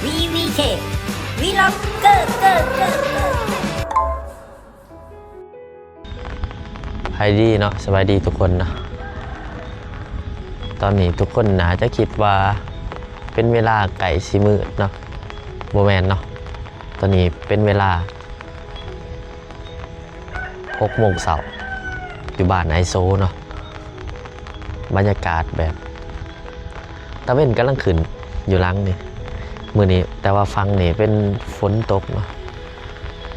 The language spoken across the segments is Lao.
ວີວີເຄ ວີລັອກເກີເກີເກີເກີ ສະບາຍດີເນາະ ສະບາຍດີທຸກຄົນເນາະ. ຕອນນີ້ທຸກຄົນໜ້າຈະຄິດວ່າເປັນເວລາໃກ້ຊິມືດເນາະ, ບໍ່ແມ່ນເນາະ. ຕອນນີ້ເປັນເວລາ ຫົກໂມງເຊົ້າ ຢູ່ບ້ານອ້າຍໂສເນາະ. ບັນຍາກາດແບບຕາເວັນກຳລັງຂຶ້ນຢູ່ຫຼັງນີ້ ມື້ນີ້, ແຕ່ວ່າຝັ່ງນີ້ເປັນຝົນຕົກເນາະ.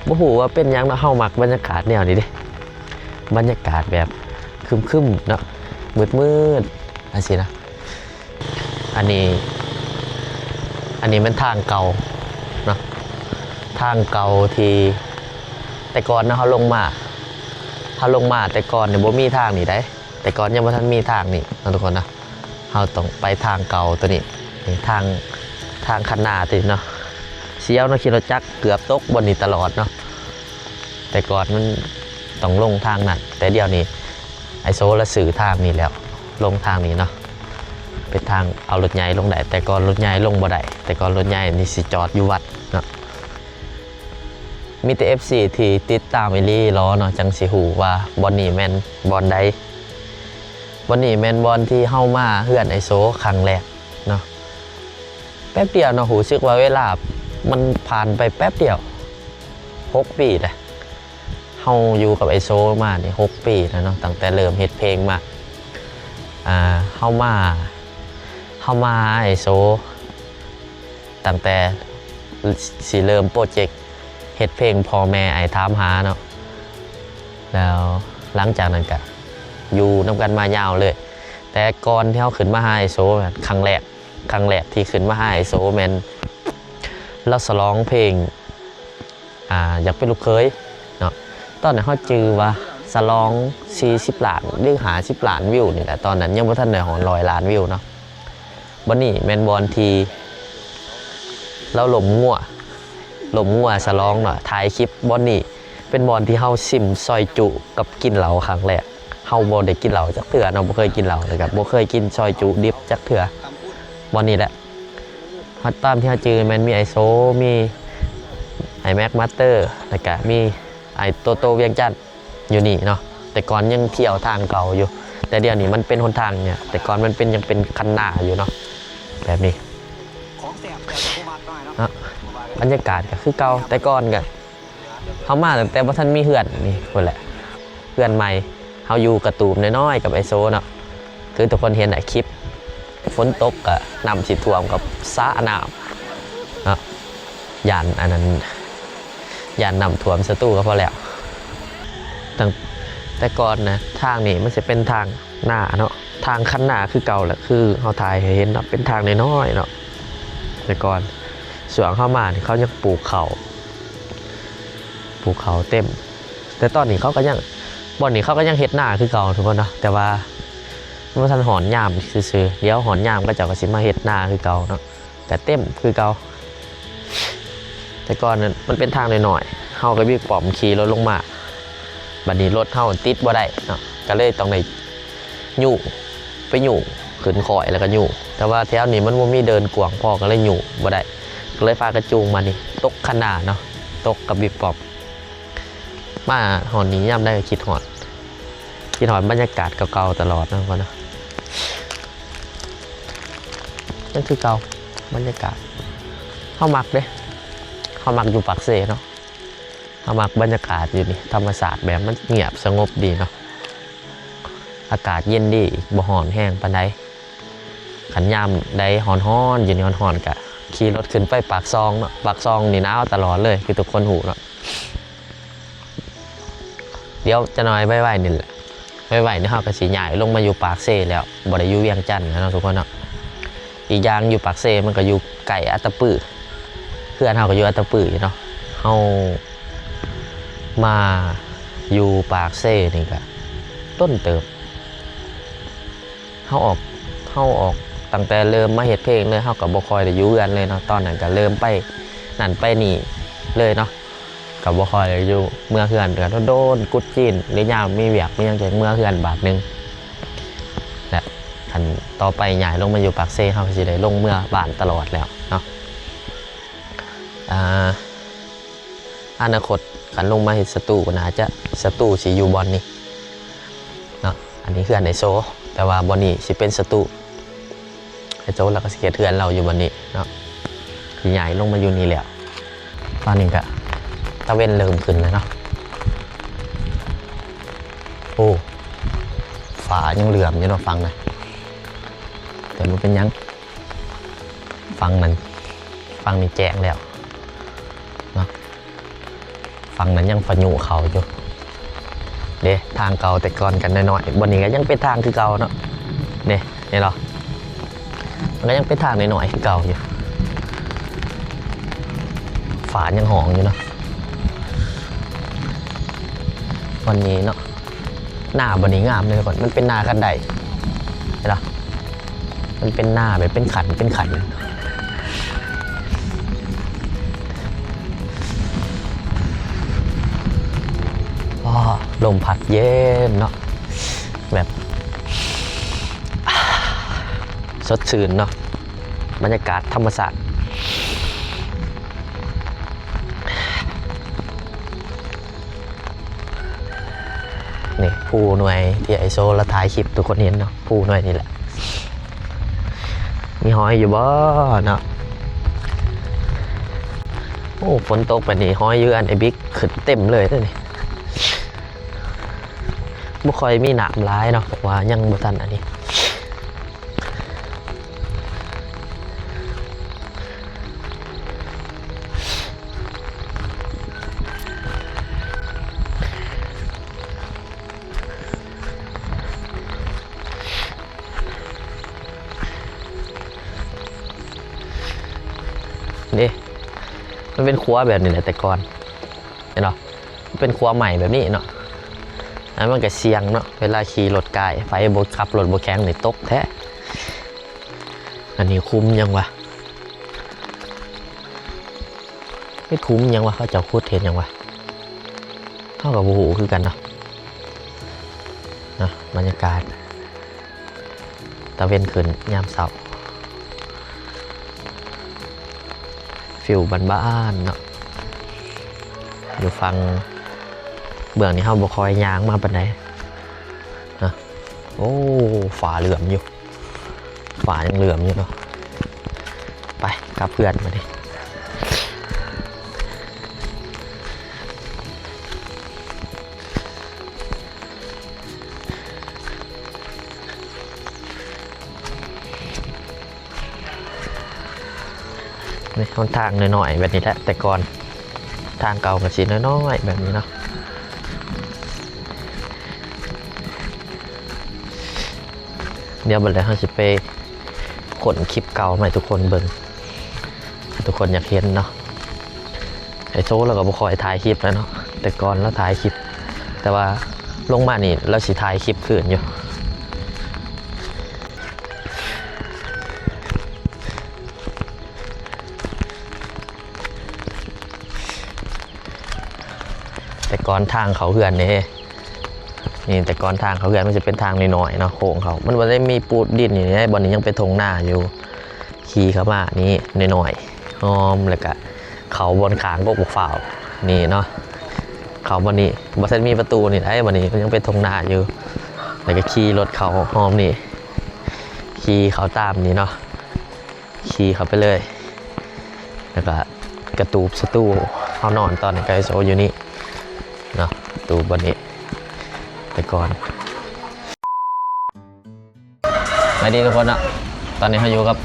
ບໍ່ຮູ້ວ່າເປັນຫຍັງເນາະ, ເຮົາມັກບັນຍາກາດແນວນີ້ເດ້, ບັນຍາກາດແບບຄຶ້ມໆເນາະ, ມືດໆ ຈັ່ງຊີ້ນະ. ອັນນີ້ ອັນນີ້ແມ່ນທາງເກົ່າເນາະ, ທາງເກົ່າທີ່ແຕ່ກ່ອນເນາະ ເຮົາລົງມາ ເຮົາລົງມາແຕ່ກ່ອນນີ້ບໍ່ມີທາງນີ້ໃດ໋, ແຕ່ກ່ອນຍັງບໍ່ທັນມີທາງນີ້ເນາະທຸກຄົນເນາະ. ເຮົາຕ້ອງໄປທາງເກົ່າໂຕນີ້ ນີ້ທາງ ທາງຄັນນາໂຕນີ້ເນາະ, ສຽວເນາະ, ຂີ່ລົດຈັກເກືອບຕົກບ່ອນນີ້ຕະຫຼອດເນາະ. ແຕ່ກ່ອນມັນຕ້ອງລົງທາງນັ້ນ, ແຕ່ດຽວນີ້ ໄອໂຊລະຊື້ທາງນີ້ແລ້ວ ລົງທາງນີ້ເນາະ, ເປັນທາງເອົາລົດໃຫຍ່ລົງໄດ້. ແຕ່ກ່ອນລົດໃຫຍ່ລົງບໍ່ໄດ້, ແຕ່ກ່ອນລົດໃຫຍ່ນີ້ຊິຈອດຢູ່ວັດເນາະ. ມີແຕ່ເອັຟຊີທີ່ຕິດຕາມອີ່ຫຼີຫຼໍເນາະ ຈັ່ງຊິຮູ້ວ່າບ່ອນນີ້ແມ່ນບ່ອນໃດ. ບ່ອນນີ້ແມ່ນບ່ອນທີ່ເຮົາມາເຮືອນໄອໂຊຄັ້ງແລກເນາະ. ແປັບດຽວເນາະ, ຮູ້ສຶກວ່າເວລາມັນຜ່ານໄປແປັບດຽວ ຫົກປີແລ້ວ. ເຮົາຢູ່ກັບໄອໂຊມານີ້ຫົກປີແລ້ວເນາະ, ຕັ້ງແຕ່ເລີ່ມເຮັດເພງມາ. ອ່າ ເຮົາມາ ເຮົາມາຫາໄອໂຊຕັ້ງແຕ່ຊິເລີ່ມໂປຣເຈັກເຮັດເພງພໍ່ແມ່ອ້າຍຖາມຫາເນາະ, ແລ້ວຫຼັງຈາກນັ້ນກະຢູ່ນຳກັນມາຍາວເລີຍ. ແຕ່ກ່ອນທີ່ເຮົາຂຶ້ນມາຫາໄອໂຊຄັ້ງແລກ ຄັ້ງແລກທີ່ຂຶ້ນມາຫາໄອໂຊແມ່ນລາວສະຫຼອງເພງ ອ່າ ຢາກເປັນລູກເຂີຍເນາະ. ຕອນນັ້ນເຮົາຈື່ວ່າສະຫຼອງສີ່ສິບລ້ານ ຫຼື ຫ້າສິບລ້ານວິວນີ້ແຫຼະ, ຕອນນັ້ນຍັງບໍ່ທັນໄດ້ຮອດຮ້ອຍລ້ານວິວເນາະ. ບ່ອນນີ້ແມ່ນບ່ອນທີ່ລາວລົ້ມງົວ ລົ້ມງົວສະຫຼອງເນາະ, ຖ່າຍຄລິບບ່ອນນີ້. ເປັນບ່ອນທີ່ເຮົາຊິມຊອຍຈຸກັບກິນເຫຼົ້າຄັ້ງແລກ. ເຮົາບໍ່ໄດ້ກິນເຫຼົ້າຈັກເທື່ອເນາະ, ບໍ່ເຄີຍກິນເຫຼົ້າ ແລ້ວກໍບໍ່ເຄີຍກິນຊອຍຈຸດິບຈັກເທື່ອ. ບ່ອນນີ້ແຫຼະ ເຮົາ ຕາມທີ່ເຮົາຈື່ແມ່ນມີໄອໂຊ ມີໄອແມັກມາສເຕີ ແລ້ວກະມີໄອໂຕໂຕວຽງຈັນຢູ່ນີ້ເນາະ. ແຕ່ກ່ອນຍັງທ່ຽວທາງເກົ່າຢູ່, ແຕ່ດຽວນີ້ມັນເປັນຫົນທາງນີ້, ແຕ່ກ່ອນມັນເປັນ ຍັງເປັນຄັນນາຢູ່ເນາະ ແບບນີ້ເນາະ. ບັນຍາກາດກໍຄືເກົ່າ, ແຕ່ກ່ອນກໍ ເຮົາມາຕັ້ງແຕ່ບໍ່ທັນມີເຮືອນນີ້ພຸ້ນແຫຼະ, ເຮືອນໃໝ່. ເຮົາຢູ່ກະຕູບນ້ອຍໆກັບໄອໂຊເນາະ, ຄືທຸກຄົນເຫັນໃນຄລິບ. ຝົນຕົກກະນ້ຳຊິຖ້ວມກັບສະນ້ຳເນາະ, ຢ້ານອັນນັ້ນ ຢ້ານນ້ຳຖ້ວມສະຕູກໍພໍແລ້ວ. ຕັ້ງແຕ່ກ່ອນນະ ທາງນີ້ມັນຊິເປັນທາງນາເນາະ, ທາງຄັນນາຄືເກົ່າແຫຼະ, ຄືເຮົາຖ່າຍໃຫ້ເຫັນເນາະ, ເປັນທາງນ້ອຍໆເນາະ. ແຕ່ກ່ອນ ຊ່ວງເຮົາມານີ້ ເຂົາຍັງປູກເຂົ້າ ປູກເຂົ້າເຕັມ. ແຕ່ຕອນນີ້ເຂົາກໍຍັງ ບ່ອນນີ້ເຂົາກໍຍັງເຮັດນາຄືເກົ່າທຸກຄົນເນາະ, ແຕ່ວ່າມັນບໍ່ທັນຮອດຍາມຊື່ໆ. ດຽວຮອດຍາມເຂົາເຈົ້າກໍຊິມາເຮັດນາຄືເກົ່າເນາະ, ກໍເຕັມຄືເກົ່າ. ແຕ່ກ່ອນນັ້ນມັນເປັນທາງນ້ອຍໆ, ເຮົາກັບບິກປ້ອມຂີ່ລົດລົງມາ, ບັດນີ້ລົດເຮົາຕິດບໍ່ໄດ້ເນາະ, ກໍເລີຍຕ້ອງໄດ້ ຍູ້ ໄປຍູ້ ຂຶ້ນຄ້ອຍແລ້ວກໍຍູ້. ແຕ່ວ່າແຖວນີ້ມັນບໍ່ມີເດີ່ນກວ້າງພໍ ກໍເລີຍຍູ້ບໍ່ໄດ້, ກໍເລີຍພາກັນຈູງມານີ້. ຕົກຄັນນາເນາະ, ຕົກກັບບິກປ້ອມ. ມາຮອດນີ້ຍາມໃດກໍຄິດຮອດ ຄິດຮອດບັນຍາກາດເກົ່າໆຕະຫຼອດເນາະ ເນາະ. ຍັງຄືເກົ່າ ບັນຍາກາດ. ເຮົາມັກເດ້, ເຮົາມັກຢູ່ປາກເຊເນາະ. ເຮົາມັກບັນຍາກາດຢູ່ນີ້, ທຳມະຊາດແບບມັນງຽບສະຫງົບດີເນາະ, ອາກາດເຢັນດີ, ບໍ່ຮ້ອນແຮງປານໃດ. ຄັນຍາມໃດຮ້ອນໆ ຢູ່ນີ້ຮ້ອນໆ ກະຂີ່ລົດຂຶ້ນໄປປາກຊ່ອງເນາະ, ປາກຊ່ອງນີ້ໜາວຕະຫຼອດເລີຍ ຄືທຸກຄົນຮູ້ເນາະ. ດຽວຈັກໜ້ອຍໄວໆນີ້ແຫຼະ, ໄວໆນີ້ເຮົາກໍຊິຍ້າຍລົງມາຢູ່ປາກເຊແລ້ວ, ບໍ່ໄດ້ຢູ່ວຽງຈັນແລ້ວເນາະ ທຸກຄົນເນາະ. ອີກຢ່າງຢູ່ປາກເຊມັນກໍຢູ່ໃກ້ອັດຕະປື, ເຮືອນເຮົາກໍຢູ່ອັດຕະປືຢູ່ເນາະ. ເຮົາມາຢູ່ປາກເຊນີ້ກໍດົນເຕີບ, ເຮົາອອກ ເຮົາອອກຕັ້ງແຕ່ເລີ່ມມາເຮັດເພງເລີຍ, ເຮົາກໍບໍ່ຄ່ອຍໄດ້ຢູ່ເຮືອນເລີຍເນາະ. ຕອນນັ້ນກໍເລີ່ມໄປນັ້ນໄປນີ້ເລີຍເນາະ, ກໍບໍ່ຄ່ອຍໄດ້ຢູ່ເມືອເຮືອນ, ກໍໂດນໆ ກຸດຈີນ ຫຼືຍາມມີວຽກມີຫຍັງ ຈັ່ງເມືອເຮືອນບາດໜຶ່ງ. ແລະ ຄັນຕໍ່ໄປຍ້າຍລົງມາຢູ່ປາກເຊ ເຮົາກໍຊິໄດ້ລົງເມືອບ້ານຕະຫຼອດແລ້ວເນາະ. ອ່າ ອະນາຄົດຄັນລົງມາເຮັດສະຕູກໍໜ້າຈະ ສະຕູຊິຢູ່ບ່ອນນີ້ເນາະ. ອັນນີ້ເຮືອນໄອໂຊ ແຕ່ວ່າບ່ອນນີ້ຊິເປັນສະຕູ ໄອໂຊລາວກໍຊິເຮັດເຮືອນລາວຢູ່ບ່ອນນີ້ເນາະ ຊິຍ້າຍລົງມາຢູ່ນີ້ແລ້ວ. ຕອນນີ້ກະຕາເວັນເລີ່ມຂຶ້ນແລ້ວເນາະ. ໂອ້ ຟ້າຍັງເຫຼື້ອມຢູ່ເນາະຝັ່ງນັ້ນ ແຕ່ບໍ່ເປັນຫຍັງ ຝັ່ງນັ້ນ ຝັ່ງນີ້ແຈ້ງແລ້ວເນາະ. ຝັ່ງນັ້ນຍັງພາຍຸເຂົ້າຢູ່ເດ້ ທາງເກົ່າແຕ່ກ່ອນກັນໜ້ອຍໆ ບ່ອນນີ້ກໍຍັງເປັນທາງຄືເກົ່າເນາະ. ເດ້ ເຫັນບໍ່ ມັນກໍຍັງເປັນທາງໜ້ອຍໆຄືເກົ່າຢູ່ ຟ້າຍັງຮ້ອງຢູ່ເນາະ. ບ່ອນນີ້ເນາະ ໜ້າບ່ອນນີ້ງາມເລີຍທຸກຄົນ ມັນເປັນໜ້າຄັນໄດ ເຫັນບໍ່ ມັນເປັນໜ້າແບບເປັນຂັ້ນເປັນຂັ້ນ. ອໍ ລົມພັດເຢັນເນາະ ແບບ ສົດຊື່ນເນາະ ບັນຍາກາດທຳມະຊາດ. ນີ້ພູໜ່ວຍທີ່ໄອໂຊລະຖ່າຍຄລິບ ທຸກຄົນເຫັນເນາະ ພູໜ່ວຍນີ້ແຫຼະ. ມີຫອຍຢູ່ບໍ່ເນາະ? ໂອ້ ຝົນຕົກແບບນີ້ ຫອຍຢູ່ອັນໄອບິກຂຶ້ນເຕັມເລີຍເດ້ນີ້. ບໍ່ຄ່ອຍມີນ້ຳຫຼາຍເນາະ ເພາະວ່າຍັງບໍ່ທັນອັນນີ້. ນີ້ ມັນເປັນຂົວແບບນີ້ແຫຼະແຕ່ກ່ອນ ເຫັນບໍ່? ເປັນຂົວໄມ້ແບບນີ້ເນາະ ແລ້ວມັນກໍສ່ຽງເນາະ ເວລາຂີ່ລົດກາຍ ໃຜບໍ່ຂັບລົດບໍ່ແຂງນີ້ຕົກແທ້. ອັນນີ້ຂຸມຫຍັງວະ? ເຮັດຂຸມຫຍັງວະ? ເຂົາເຈົ້າຂຸດເຮັດຫຍັງວະ? ເຮົາກໍບໍ່ຮູ້ຄືກັນເນາະ. ນະ ບັນຍາກາດຕາເວັນຂຶ້ນຍາມເຊົ້າ ຟີວບ້ານໆເນາະ ຢູ່ຝັ່ງເບື້ອງນີ້ເຮົາບໍ່ຄ່ອຍຍ່າງມາປານໃດນະ. ໂອ້ ຟ້າເຫຼື້ອມຢູ່ ຟ້າຍັງເຫຼື້ອມຢູ່ເນາະ. ໄປ ກັບເຮືອນບາດນີ້. ນີ້ ຫົນທາງນ້ອຍໆແບບນີ້ແຫຼະ ແຕ່ກ່ອນ ທາງເກົ່າກໍຊິນ້ອຍໆແບບນີ້ເນາະ. ດຽວບັດນີ້ເຮົາຊິໄປຄົ້ນຄລິບເກົ່າມາໃຫ້ທຸກຄົນເບິ່ງ ທຸກຄົນຢາກເຫັນເນາະ. ໄອໂຊລາວກໍບໍ່ຄ່ອຍຖ່າຍຄລິບແລ້ວເນາະ ແຕ່ກ່ອນລາວຖ່າຍຄລິບ ແຕ່ວ່າລົງມານີ້ລາວຊິຖ່າຍຄລິບຄືນຢູ່. ແຕ່ກ່ອນທາງເຂົ້າເຮືອນເດ້ ນີ້ ແຕ່ກ່ອນທາງເຂົ້າເຮືອນມັນຈະເປັນທາງນ້ອຍໆເນາະ ໂຄ້ງເຂົ້າ ມັນບໍ່ໄດ້ມີປູດດິນນີ້ເດ້. ບ່ອນນີ້ຍັງເປັນທົ່ງນາຢູ່ ຂີ່ເຂົ້າມານີ້ນ້ອຍໆ ອ້ອມ ແລ້ວກະເຂົ້າບ່ອນຂ້າງກົກບັກພ້າວນີ້ເນາະ. ເຂົ້າບ່ອນນີ້ບໍ່ທັນມີປະຕູນີ້ໄດ໋ ບ່ອນນີ້ຍັງເປັນທົ່ງນາຢູ່ ແລ້ວກະຂີ່ລົດເຂົ້າອ້ອມນີ້ ຂີ່ເຂົ້າຕາມນີ້ເນາະ. ຂີ່ເຂົ້າໄປເລີຍ ແລ້ວກະກະຕູບສະຕູ ເຮົານອນຕອນກາຍໂຊຢູ່ນີ້ເນາະ ຕູບບ່ອນນີ້ ແຕ່ກ່ອນ. ສະບາຍດີທຸກຄົນເນາະ ຕອນນີ້ເຮົາຢູ່ກັບ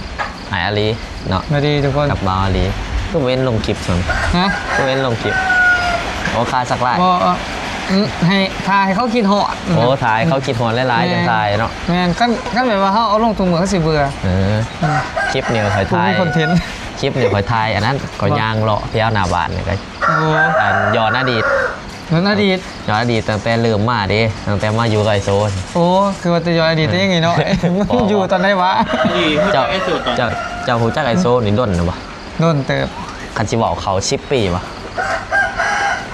ອ້າຍອາລີເນາະ ສະບາຍດີທຸກຄົນ ກັບບ່າວອາລີ. ຄືເວັ້ນລົງຄລິບຊັ້ນ ຮະ? ຄືເວັ້ນລົງຄລິບ? ໂອ້ ຄາສັກຫຼາຍ ບໍ່ ເອີ ອືມ ໃຫ້ຖ້າໃຫ້ເຂົາຄິດຮອດ. ໂອ້ ຖ້າໃຫ້ເຂົາຄິດຮອດຫຼາຍໆ ແມ່ນ ຈັ່ງຖ່າຍເນາະ. ແມ່ນ ຄັນ ຄັນແບບວ່າເຮົາເອົາລົງທຸກມື້ ເຂົາຊິເບື່ອ. ເອີ ອືມ ຄລິບນີ້ຂ້ອຍຖ່າຍ ບໍ່ມີຄອນເທັນ ຄລິບນີ້ຂ້ອຍຖ່າຍອັນນັ້ນ ຂ້ອຍ ບໍ່ ຍ່າງເລາະແຖວໜ້າບ້ານນີ້ກໍ ໂອ້ ອັນຍ້ອນອະດີດ ຍ້ອນອະດີດ ຍ້ອນອະດີດຕັ້ງແຕ່ເລີ່ມມາເດ້ ຕັ້ງແຕ່ມາຢູ່ກັບໄອໂຊ. ໂອ້ ຄືວ່າແຕ່ຍ້ອນອະດີດ ເອີ ແຕ່ຍັງນ້ອຍໆ ບໍ່ ຢູ່ຕອນໃດວະ? ເຈົ້າ ເຈົ້າ ເຈົ້າຮູ້ຈັກໄອໂຊນີ້ດົນແລ້ວບໍ່? ດົນເຕີບ ຄັນຊິເວົ້າເຂົ້າສິບປີບໍ່?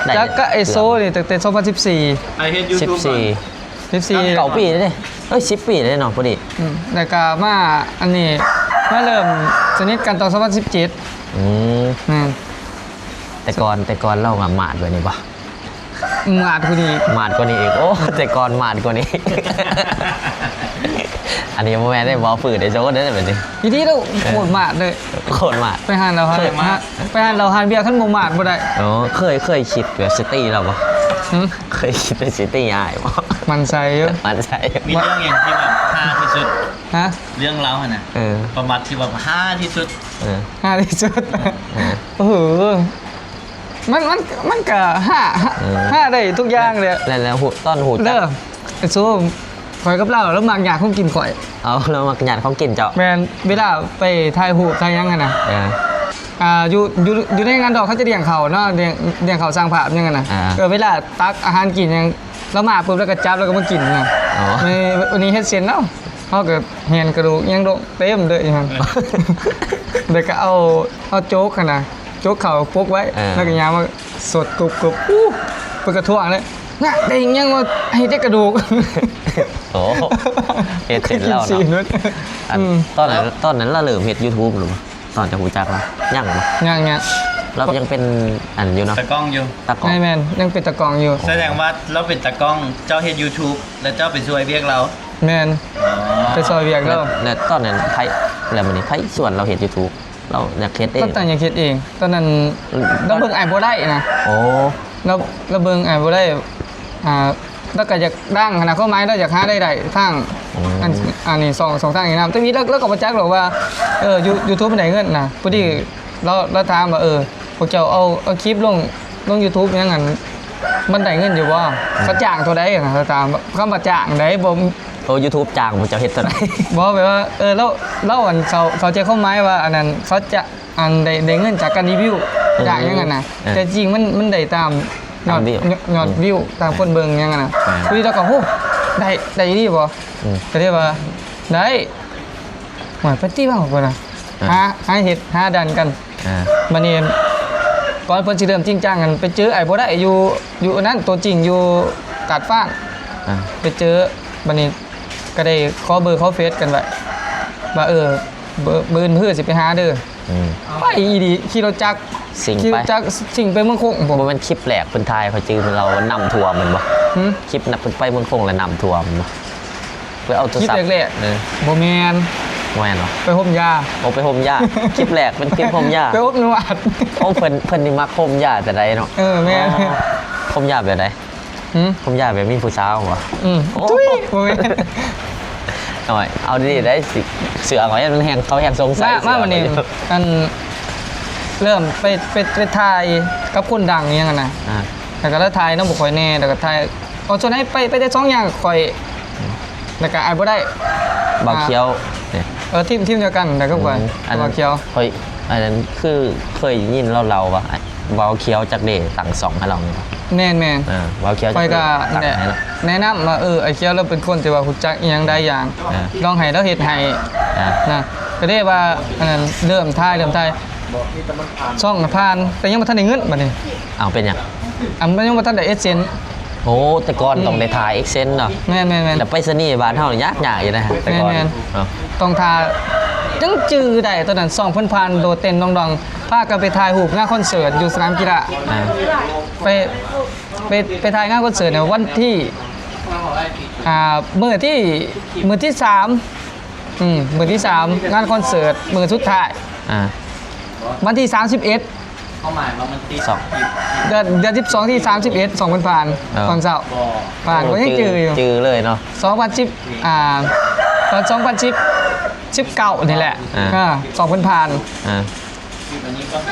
ໄດ້ ຈັກກັບໄອໂຊນີ້ຕັ້ງແຕ່ສອງພັນສິບສີ່ ອ້າຍເຮັດຢູທູບ ສິບສີ່ ສິບສີ່ ເກົ້າປີເດ້ ເອີຍ ສິບປີເດ້ເນາະ ພໍດີ. ອືມ ແລ້ວກະມາອັນນີ້ ມາເລີ່ມສະໜິດກັນຕອນສອງພັນສິບເຈັດ. ອືມ ແມ່ນ ແຕ່ກ່ອນ ແຕ່ກ່ອນລາວກໍມາດແບບນີ້ບໍ່? ມາດກວ່ານີ້ອີກ ມາດກວ່ານີ້ອີກ. ໂອ້ ແຕ່ກ່ອນມາດກວ່ານີ້. ອັນນີ້ບໍ່ແມ່ນໄດ້ ບໍ່ຝືດໄດ້ໂຊເດ້ແບບນີ້. ອີ່ຫຼີເດ້ ເອີ ໂຄດມາດເລີຍ ໂຄດມາດ. ໄປຮ້ານເຫຼົ້າຮ້ານ ໄປຮ້ານເຫຼົ້າຮ້ານເບຍ ຄັນບໍ່ມາດບໍ່ໄດ້. ໂອ້ ເຄີຍ ເຄີຍຄິດແບບຊິຕີລາວບໍ່? ຫື? ເຄີຍຄິດວ່າຊິຕີອ້າຍບໍ່? ໝັ້ນໃສ່ຢູ່ ໝັ້ນໃສ່. ມີເລື່ອງຫຍັງທີ່ແບບຮາທີ່ສຸດ? ຮະ? ເລື່ອງລາວຫັ້ນນະ. ເອີ ປະຫວັດທີ່ແບບຮາທີ່ສຸດ. ເອີ ຮາທີ່ສຸດ. ເອີ ໂອ້ໂຫ ມັນ ມັນ ມັນກະຮາ ເອີ ຮາໄດ້ທຸກຢ່າງແຫຼະ. ແລ້ວ ແລ້ວຮູ້ ຕອນຮູ້ຈັກ ເດີ ໄອ້ໂຊ ຂ້ອຍກັບລາວ ລາວມັກຍາດຂອງກິນຂ້ອຍ. ເອົາ ລາວມັກຍາດຂອງກິນເຈົ້າ. ແມ່ນ ເວລາໄປຖ່າຍຮູບຖ່າຍຫຍັງຫັ້ນນະ. ເອີ ອ່າ ຢູ່ ຢູ່ ຢູ່ໃນງານດອງເຂົາຈະລ້ຽງເຂົ້າເນາະ ລ້ຽງ ລ້ຽງເຂົ້າສ້າງພາບຫຍັງຫັ້ນນະ. ອ່າ ເອີ ເວລາຕັກອາຫານກິນຫຍັງ ລາວມາປຶບ ລາວກໍຈັບ ລາວກໍມາກິນນະ. ອໍ ເອີ ວັນນີ້ເຮັດເຊັ່ນເນາະ ເຮົາກໍແຫ່ນກະດູກຫຍັງໂດະເຕັມເລີຍຢູ່ຫັ້ນ. ແລ້ວກໍເອົາ ເອົາໂຈກຫັ້ນນະ ໂຈກເຂົ້າປົກໄວ້. ເອີ ແລ້ວກໍຍ່າງມາສົດກຸບໆ. ອູ້ ເພິ່ນກໍທ້ວງເລີຍ ນະ ໄດ້ຫຍັງວະ ໃຫ້ແຕ່ກະດູກ. ໂອ້ ເຮັດເຊັ່ນລາວເນາະ. ອັນ ອືມ ຕອນນັ້ນ ຕອນນັ້ນລາວເລີ່ມເຮັດ YouTube ຫຼືບໍ່? ຕອນເຈົ້າຮູ້ຈັກລາວ ຍັງບໍ່? ຍັງ ຍັງ ລາວຍັງເປັນອັນຢູ່ເນາະ ຕາກ້ອງຢູ່ ຕາກ້ອງ. ແມ່ນໆ ຍັງເປັນຕາກ້ອງຢູ່. ໂອ້ ສະແດງວ່າລາວເປັນຕາກ້ອງ ເຈົ້າເຮັດ YouTube ແລ້ວເຈົ້າໄປຊ່ວຍວຽກລາວ. ແມ່ນ ອໍ ໄປຊ່ອຍວຽກລາວ. ແລ້ວ ແລ້ວຕອນນັ້ນໃຜ ແລ້ວບັດນີ້ໃຜຊວນລາວເຮັດ YouTube? ລາວຢາກເຮັດເອງ ລາວຕັ້ງໃຈເຮັດເອງ. ຕອນນັ້ນ ເອີ ລາວເບິ່ງອ້າຍບໍ່ໄດ້ນະ. ໂອ້ ລາວ ລາວເບິ່ງອ້າຍບໍ່ໄດ້ ອ່າ ລາວກໍຢາກດັງຫັ້ນນະ ຄວາມໝາຍລາວຢາກຫາລາຍໄດ້ທາງ ອືມ ອັນ ອັນນີ້ ຊ່ອງ ຊ່ອງທາງນີ້ນຳ. ແຕ່ມີລາວ ລາວກໍບໍ່ຈັກດອກວ່າ ເອີ ຢູ YouTube ມັນໄດ້ເງິນນະ. ພໍດີ ອືມ ລາວ ລາວຖາມວ່າ ເອີ ພວກເຈົ້າເອົາ ເອົາຄລິບລົງ ລົງ YouTube ຫຍັງຫັ້ນ ມັນໄດ້ເງິນຢູ່ບໍ່? ອືມ ເຂົາຈ້າງເທົ່າໃດຫັ້ນນະ? ລາວຖາມ ຄຳວ່າຈ້າງໃດ ບໍ່ ໂອ້ YouTube ຈ້າງພວກເຈົ້າເຮັດເທົ່າໃດ? ບໍ່ ແບບວ່າ ເອີ ລາວ ລາວ ອັນ ເຂົ້າ ເຂົ້າໃຈຄວາມໝາຍວ່າ ອັນນັ້ນ ເຂົາຈະ ອັນ ໄດ້ ໄດ້ເງິນຈາກການຣີວິວ ອືມ ຈາກຫຍັງຫັ້ນນະ. ເອີ ແຕ່ຈິງມັນ ມັນໄດ້ຕາມຍອດ ຕາມວິວ ຍອດ ຍອດ ອືມ ວິວ ຕາມຄົນເບິ່ງຫຍັງຫັ້ນນະ. ເອີ ພໍດີລາວກໍ ໂຫ ໄດ້ ໄດ້ອີ່ຫຼີບໍ່? ອືມ ກໍເລີຍວ່າ ໄດ້ ໂອ້ຍ ໄປຕິເວົ້າພຸ້ນນະ. ອ່າ ຫາ ຫາເຮັດ ຫາດັນກັນ. ອ່າ ບັດນີ້ ກ່ອນເພິ່ນຊິເລີ່ມຈິງຈັງຫັ້ນ ໄປເຈີອ້າຍບໍ່ໄດ້ຢູ່ ຢູ່ອັນນັ້ນ ຕົວຈິງຢູ່ຕາດຟາງ. ອ່າ ໄປເຈີ ບັດນີ້ກໍໄດ້ຂໍເບີຂໍເຟສກັນໄວ້ ວ່າ ເອີ ເບີ ມື້ອື່ນມື້ຮືຊິໄປຫາເດີ. ອືມ ໄປອີ່ຫຼີ ຂີ່ລົດຈັກ ຊິ່ງໄປ ຂີ່ລົດຈັກ ຊິ່ງໄປເມືອງຄົງພຸ້ນ. ບໍ່ແມ່ນຄລິບແລກເພິ່ນຖ່າຍ ຂ້ອຍຈື່ແມ່ນລາວວ່ານ້ຳຖ້ວມແມ່ນບໍ່? ຫື? ຄລິບນັ້ນເພິ່ນໄປເມືອງຄົງແລ້ວນ້ຳຖ້ວມແມ່ນບໍ່? ໄປເອົາໂທລະສັບ ຄລິບແລກໆ. ເອີ ບໍ່ແມ່ນ ບໍ່ແມ່ນຫວາ? ໄປຮົ່ມຢາ. ໂອ້ ໄປຮົ່ມຢາ ຄລິບແລກເປັນຄລິບຮົ່ມຢາ ໄປອົບນວດ. ໂອ້ ເພິ່ນ ເພິ່ນນີ້ມັກຮົ່ມຢາແຕ່ໃດເນາະ. ເອີ ແມ່ນ. ອໍ ຮົ່ມຢາແບບໃດ? ຫື? ຜົມຢາວແບບມີຜູ້ສາວບໍ່? ອືມ ໂອ້ ທຸຍ ບໍ່ແມ່ນ ໂອ້ຍ ເອົາດີໆ ໄດ້ ຊິ ເຊື່ອຂ້ອຍ ມັນແຮງ ເຂົາແຮງສົງໄສ ມາ ມາບັດນີ້ ອັນ ເລີ່ມໄປ ໄປ ໄປຖ່າຍກັບຄົນດັງອີ່ຫຍັງຫັ້ນນະ ອ່າ ແລ້ວກໍລະຖ່າຍນຳພວກຂ້ອຍແດ່ ແລ້ວກໍຖ່າຍ ເອົາສ່ວນໃຫຍ່ໄປ ໄປແຕ່ສອງຢ່າງຂ້ອຍ ແລ້ວກໍອ້າຍບໍ່ໄດ້ ບ່າວຂຽວ ອ່າ ເອີ ທີມ ທີມດຽວກັນ ແລ້ວກໍຂ້ອຍ ອືມ ອັນ ບ່າວຂຽວ ຂ້ອຍ ອັນນັ້ນຄືເຄີຍໄດ້ຍິນລາວເລົ່າວ່າ ບ່າວຂຽວຈັກເດຕັ້ງຊ່ອງໃຫ້ລາວແມ່ນບໍ່? ແມ່ນໆ ເອີ ບ່າວຂຽວ ຂ້ອຍກໍ ຕັ້ງໃຫ້ລາວ ແນະ ແນະນຳວ່າ ເອີ ອ້າຍຂຽວລາວເປັນຄົນທີ່ວ່າຮູ້ຈັກອີ່ຫຍັງຫຼາຍຢ່າງ ເອີ ລອງໃຫ້ລາວເຮັດໃຫ້ ອ່າ ນະ ກໍເລີຍວ່າ ອັນນັ້ນ ເລີ່ມຖ່າຍ ເລີ່ມຖ່າຍ ຊ່ອງກໍຜ່ານ ແຕ່ຍັງບໍ່ທັນໄດ້ເງິນບັດນີ້ ອ້າວ ເປັນຫຍັງ? ອັນ ມັນຍັງບໍ່ທັນໄດ້ AdSense ໂອ້ ແຕ່ກ່ອນ ອືມ ຕ້ອງໄດ້ຖ່າຍ AdSense ເນາະ ແມ່ນໆໆ ແລ້ວໄປສະນີບ້ານເຮົາຍາກໆຢູ່ນະ ແຕ່ກ່ອນ ແມ່ນໆ ເນາະ ຕ້ອງຖ້າ ຍັງຈື່ໄດ້ຕອນນັ້ນ ຊ່ອງເພິ່ນຜ່ານໂດດເຕັ້ນດອງໆ ພາກັນໄປຖ່າຍຮູບງານຄອນເສີດຢູ່ສະໜາມກິລາ ອ່າ ໄປ ໄປ ໄປຖ່າຍງານຄອນເສີດໃນວັນທີ ອ່າ ມື້ທີ ມື້ທີສາມ ອືມ ມື້ທີສາມ ງານຄອນເສີດມື້ສຸດທ້າຍ ອ່າ ວັນທີສາມສິບເອັດ ຄວາມໝາຍວ່າມັນຕິດ ສອງ ເດືອນ ເດືອນສິບສອງ ທີສາມສິບເອັດ ຊ່ອງເພິ່ນຜ່ານ ເອີ ຕອນເຊົ້າ ຜ່ານ ໂອ້ ກໍຍັງຈື່ຢູ່ ຈື່ເລີຍເນາະ ສອງພັນສິບ ອ່າ ຕອນສອງພັນສິບ ສິບເກົ້າ ນີ້ແຫຼະ ອ່າ ເອີ ຊ່ອງເພິ່ນຜ່ານ ອ່າ